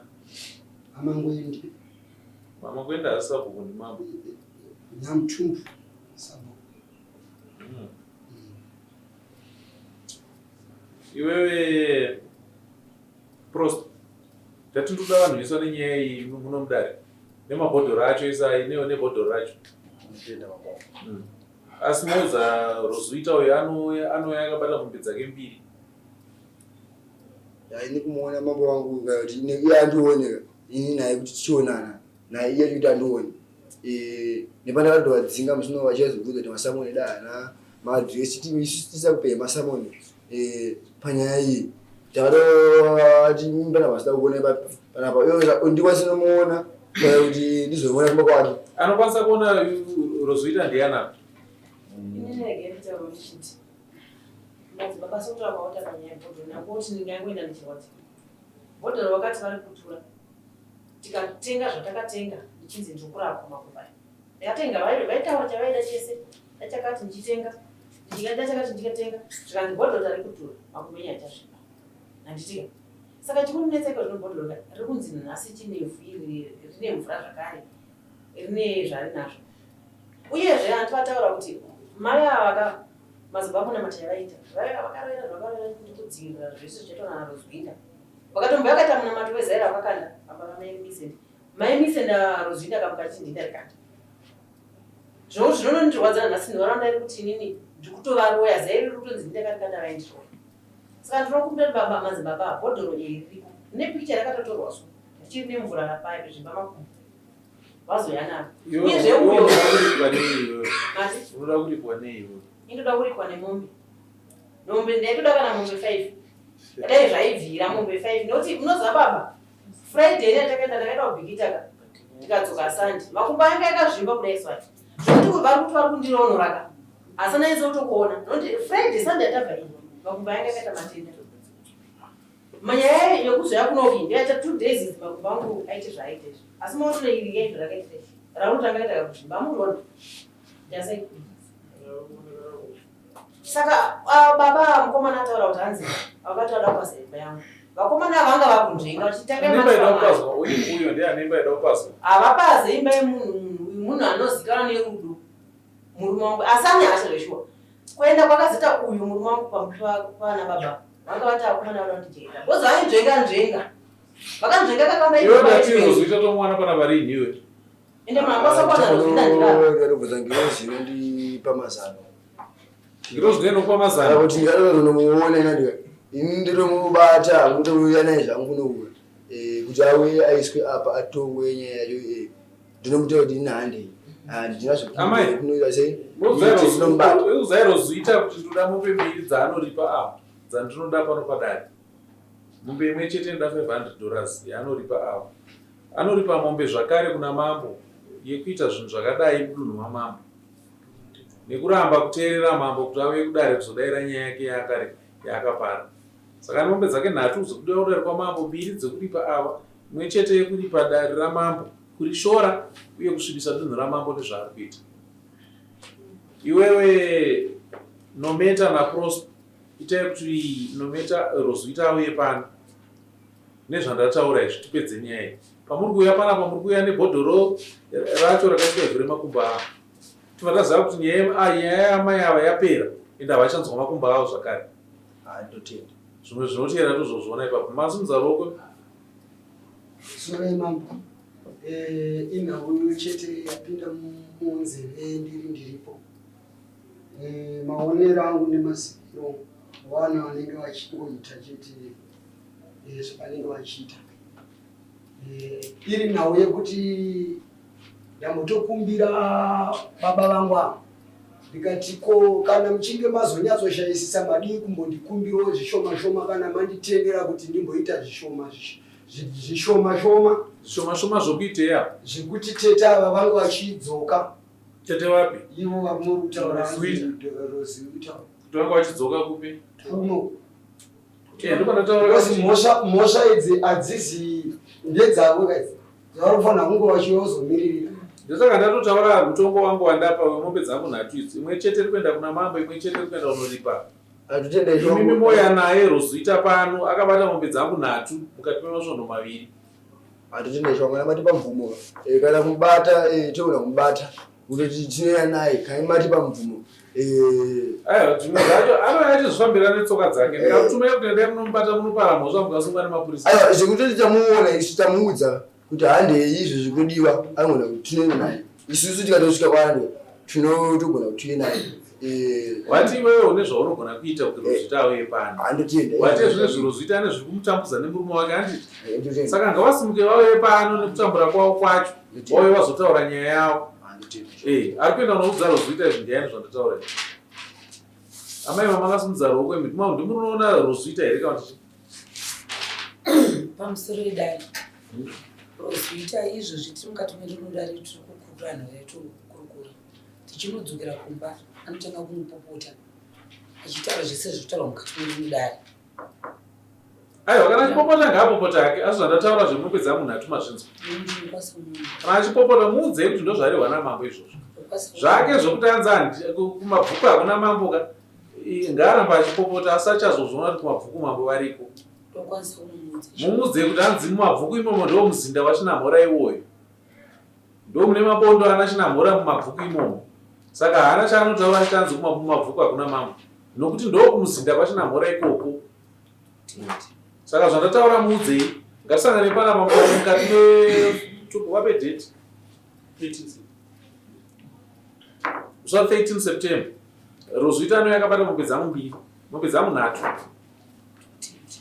S10: Amangwendi.
S7: Amangwendi haasi sabhuku ndimambo.
S10: Nyamutumbu sabhuku.
S7: Iwewe Prost, ndati ndoda vanhu vese vane nyaya iyi muno mudare nemabhodhoro acho ese ayi nebhodhoro racho. Asi moza Rozuita uyo anouya anouya akabata mombe dzake mbiri.
S4: Ini kumuona mambo wangu kuti iye andione ini naye kuti tichionana naye iye kuti andione eh, nepandakatowadzinga musi uno vachazobvunza kuti masamoni da haana maadhiresi tisakupei masamoni eh, panyaya iyi takatoti pana vasida kuona panapa ndikwanise nomuona kuti ndizomuona kumba kwake
S7: anokwanisa kuona rozoita ndiana
S3: madzibaba sokutora kwaota panyaya yebhodhoro nakuti ndingangoenda ndichirwadza bhodhoro vakati vari kutura tikatenga zvatakatenga ndichinzi ndiri kurapwa makumbo aya ndakatenga vaitaura chavaida chese dachakati ndichitenga dachakati ndichitenga zvikanzi bhodhoro tari kutura makumbo enyu achasviba handitika saka chikundinetsa iko zvino bhodhoro riri kunzi nhasi chine vhiri rine mvura zvakare rine zvarinazvo uyezve hanti vataura kuti mai ava ka mazuva akunamata yavaita vakaroera zvakaroera kuti kudzivirira zvese zvichaitwa narozwinda Vakatombo yakaita munamato wezai ravakakanda baba vamai Millicent. Mai Millicent Roswitha akamuka achiti ndini ndarikanda. Zvavo zvinonondirwadza nanhasi nharaunda iri kuti inini ndiri kutovaroya zai riri kutonzi ndini ndakarikanda vaindiroya. Saka ndinokumbira kuti baba madzibaba bhodhoro iri ririko nepikicha rakatotorwa so richiri nemvura rapaya pezvimba makumbo vazouya naro. Uyezve uyo
S7: unoda kuripwa nei iwe?
S3: Indoda kuripwa nemombe. Mombe ndaitoda kana mombe 5. Dai zvaibvira mombe 5 nekuti unoziva baba Friday ine takaenda ndakaenda kubhikita ka tikadzoka Sunday makumbo anga akazvimba kudai swati zvekuti vari kuti vari kundironora ka asi ndainze kutokuona nokuti Friday Sunday atabva ini makumbo anga akaita matenda manyaya yekuzouya kunoki ndoyaita two days idzi makumbo angu aite zvaaita izvi asi maona iri yaibva rakaita izvi raunotanga kaita kakuzvimba amuriona ndasai saka ah, baba mukomana ataura kuti hanzi vakati vada kupaza imba yangu vakomana vanga vakunzvenga
S7: vachitanga
S3: havapaze imba yemunhu uyu munhu anozikanwa nerudo murume wangu asi ane hasha zveshuwa kuenda kwakazoita uyu murume wangu pana baba vanga vati vakomana vada kundijeketa bcoz vainzvenga nzvenga vakanzvenga kakawanda
S7: iwe ndatizoita tomuwana pana varini iwe
S3: ende munhu akwanisa kuwana rozvina ndivava
S4: ndinobvunza ngirozi inondipa mazano
S7: ngirozi ndiyo inokupa mazano
S4: kuti ndinomuona inandika ini ndinomubata kutouya naye zvangu kunoura eh, kuti auye aiswe apa atongwe nyaya yacho eh, ndinomuta kuti ini handei handina sei
S7: uzairozoita kuti ndoda mombe mbiri dzaanoripa apa dzandinoda pano padare mombe imwe chete inoda 500 dollars yaanoripa ava Anoripa mombe zvakare kuna mambo yekuita zvinhu zvakadai mudunhu mamambo nekuramba kuteerera mambo kuti auye kudare kuzodaira nyaya yake yaakare yaakapara. Saka ane mombe dzake nhatu dzekudiwa kudare kwamambo, mbiri dzekuripa ava, imwe chete yekuripa dare ramambo, kurishora uye kusvibisa dunhu ramambo nezvaari kuita. Iwewe Nometa naProsper itai kuti Nometa Roswitha auye pano. Nezvandataura izvi tipedze nyaya iyi. Pamuri kuuya panapa muri kuuya nebhodhoro racho rakaiswa ivhu remakumbo avo. Tibva taziva kuti nyaya ah, nyaya yaamai ava yapera ende havachanzwa makumbo avo zvakare.
S4: Ah, ndotenda.
S7: Zvimwe zvinotera tozozviona ipapo. Masimudza ruoko.
S10: Sorry mambo. Eh, inhau chete yapinda munzeve ndiri ndiripo. Eh, maonero angu nemaziviro vana vanenge vachingoita chete eh, zvavanenge vachiita eh, iri nhau yekuti ndambotokumbira baba vangu ava ndikati ko kana muchinge mazonyatsoshayisisa madii kumbondikumbirawo zvishoma shoma kana manditendera kuti ndimboita zvishoma zvishoma shoma
S7: zvishoma shoma zvokuitei apa
S10: zvekuti tete ava vange vachidzoka
S7: tete vapi
S10: ivo vamuri kutaura
S7: kuti vanga vachidzoka kupi
S10: kuno
S7: Eh, ndopandataura
S10: Because mhosva mhosva idzi hadzizi ndedzavo ka idzi dzavari kufanira kunge vachizomiririra
S7: ndosaka ndatotaura mutongo wangu wandapa wemombe dzangu nhatu idzi imwe chete iri kuenda kuna mambo imwe chete iri kuenda kunoripa imimi moya naye rozoita pano akabata mombe dzangu nhatu mukati memasvondo maviri
S4: Hatitende shwangwana matipa mvumo eh, kana kubata eh, toona kubata kutoti tinoya naye kana matipa mvumo eh,
S7: aiwa zvimwe zvacho anouya achizvifambira netsoka dzake ndikakutumai kuti endai munomubata munopara mhosva mukasungwa nemapurisa
S4: aiwa zvekutoti tamuona isu tamuudza kuti handei izvo zvikudiwa anogona kuti tinoenda naye isusu tikatosvika kwaari tinotogona kuti tiye naye Eh,
S7: wati iwewe une zvaunogona kuita kuti ruzvita auye pano
S4: handotenda
S7: wati zvine zviro zviita nezviri kumutambudza nemurume wake handiti
S4: Eh,
S7: saka ngavasimuke vauye pano nekutambura kwavo kwacho vauye vazotaura nyaya yavo eh, ari kuenda unoudza ruzvita izvi ndiyani zvandataura izvi amai vamakasimudza ruoko imi ndimunoona ruzvita here kana kuti
S13: pamusoro idai ruzvita izvozvi tiri mukati medu dare tiri kukurura nhau yatokurukura tichinodzokera kumba anotanga kunopopota achitaura zvese zvekutaurwa mukati medu mudare
S7: aiwa kana achipopota ngaapopota hake asi zvandataura zvemombe dzangu nhatu mazvinzwa kana achipopota muudzei kuti ndozvarehwa namambo izvozvo zvake zvokuti anzi kumabvuku hakuna mambo ka ngaaramba achipopota asi achazozviona kuti kumabvuku mambo variko mumuudzei kuti anzi mumabvuku imomo ndo muzinda wachinamhora iwoyo Ndomune mabondo ana Chinamhora mumabvuku imomo. Saka haana chaanotaura achiti anzi kumabvuku hakuna mambo. Nokuti ndokumuzinda kwaChinamhora ikoko. Saka zvandataura muudzei. Ngatisangane panapa mukati me wape date. 13 Musi wa 13 September. Roswitha anouya akabata mombe dzangu mbiri. Mombe dzangu nhatu.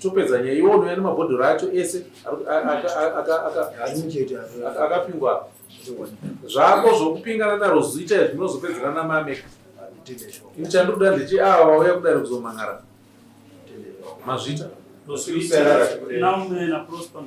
S7: Topedza nyaya iwe unouya nemabhodhoro acho ese akapingwa zvako zvokupingana naRosita izvi munozopedzerana namameka. Ini chandinoda ndeche ava vauya kudare kuzomhan'ara. Mazvita.
S14: Naume naProsper.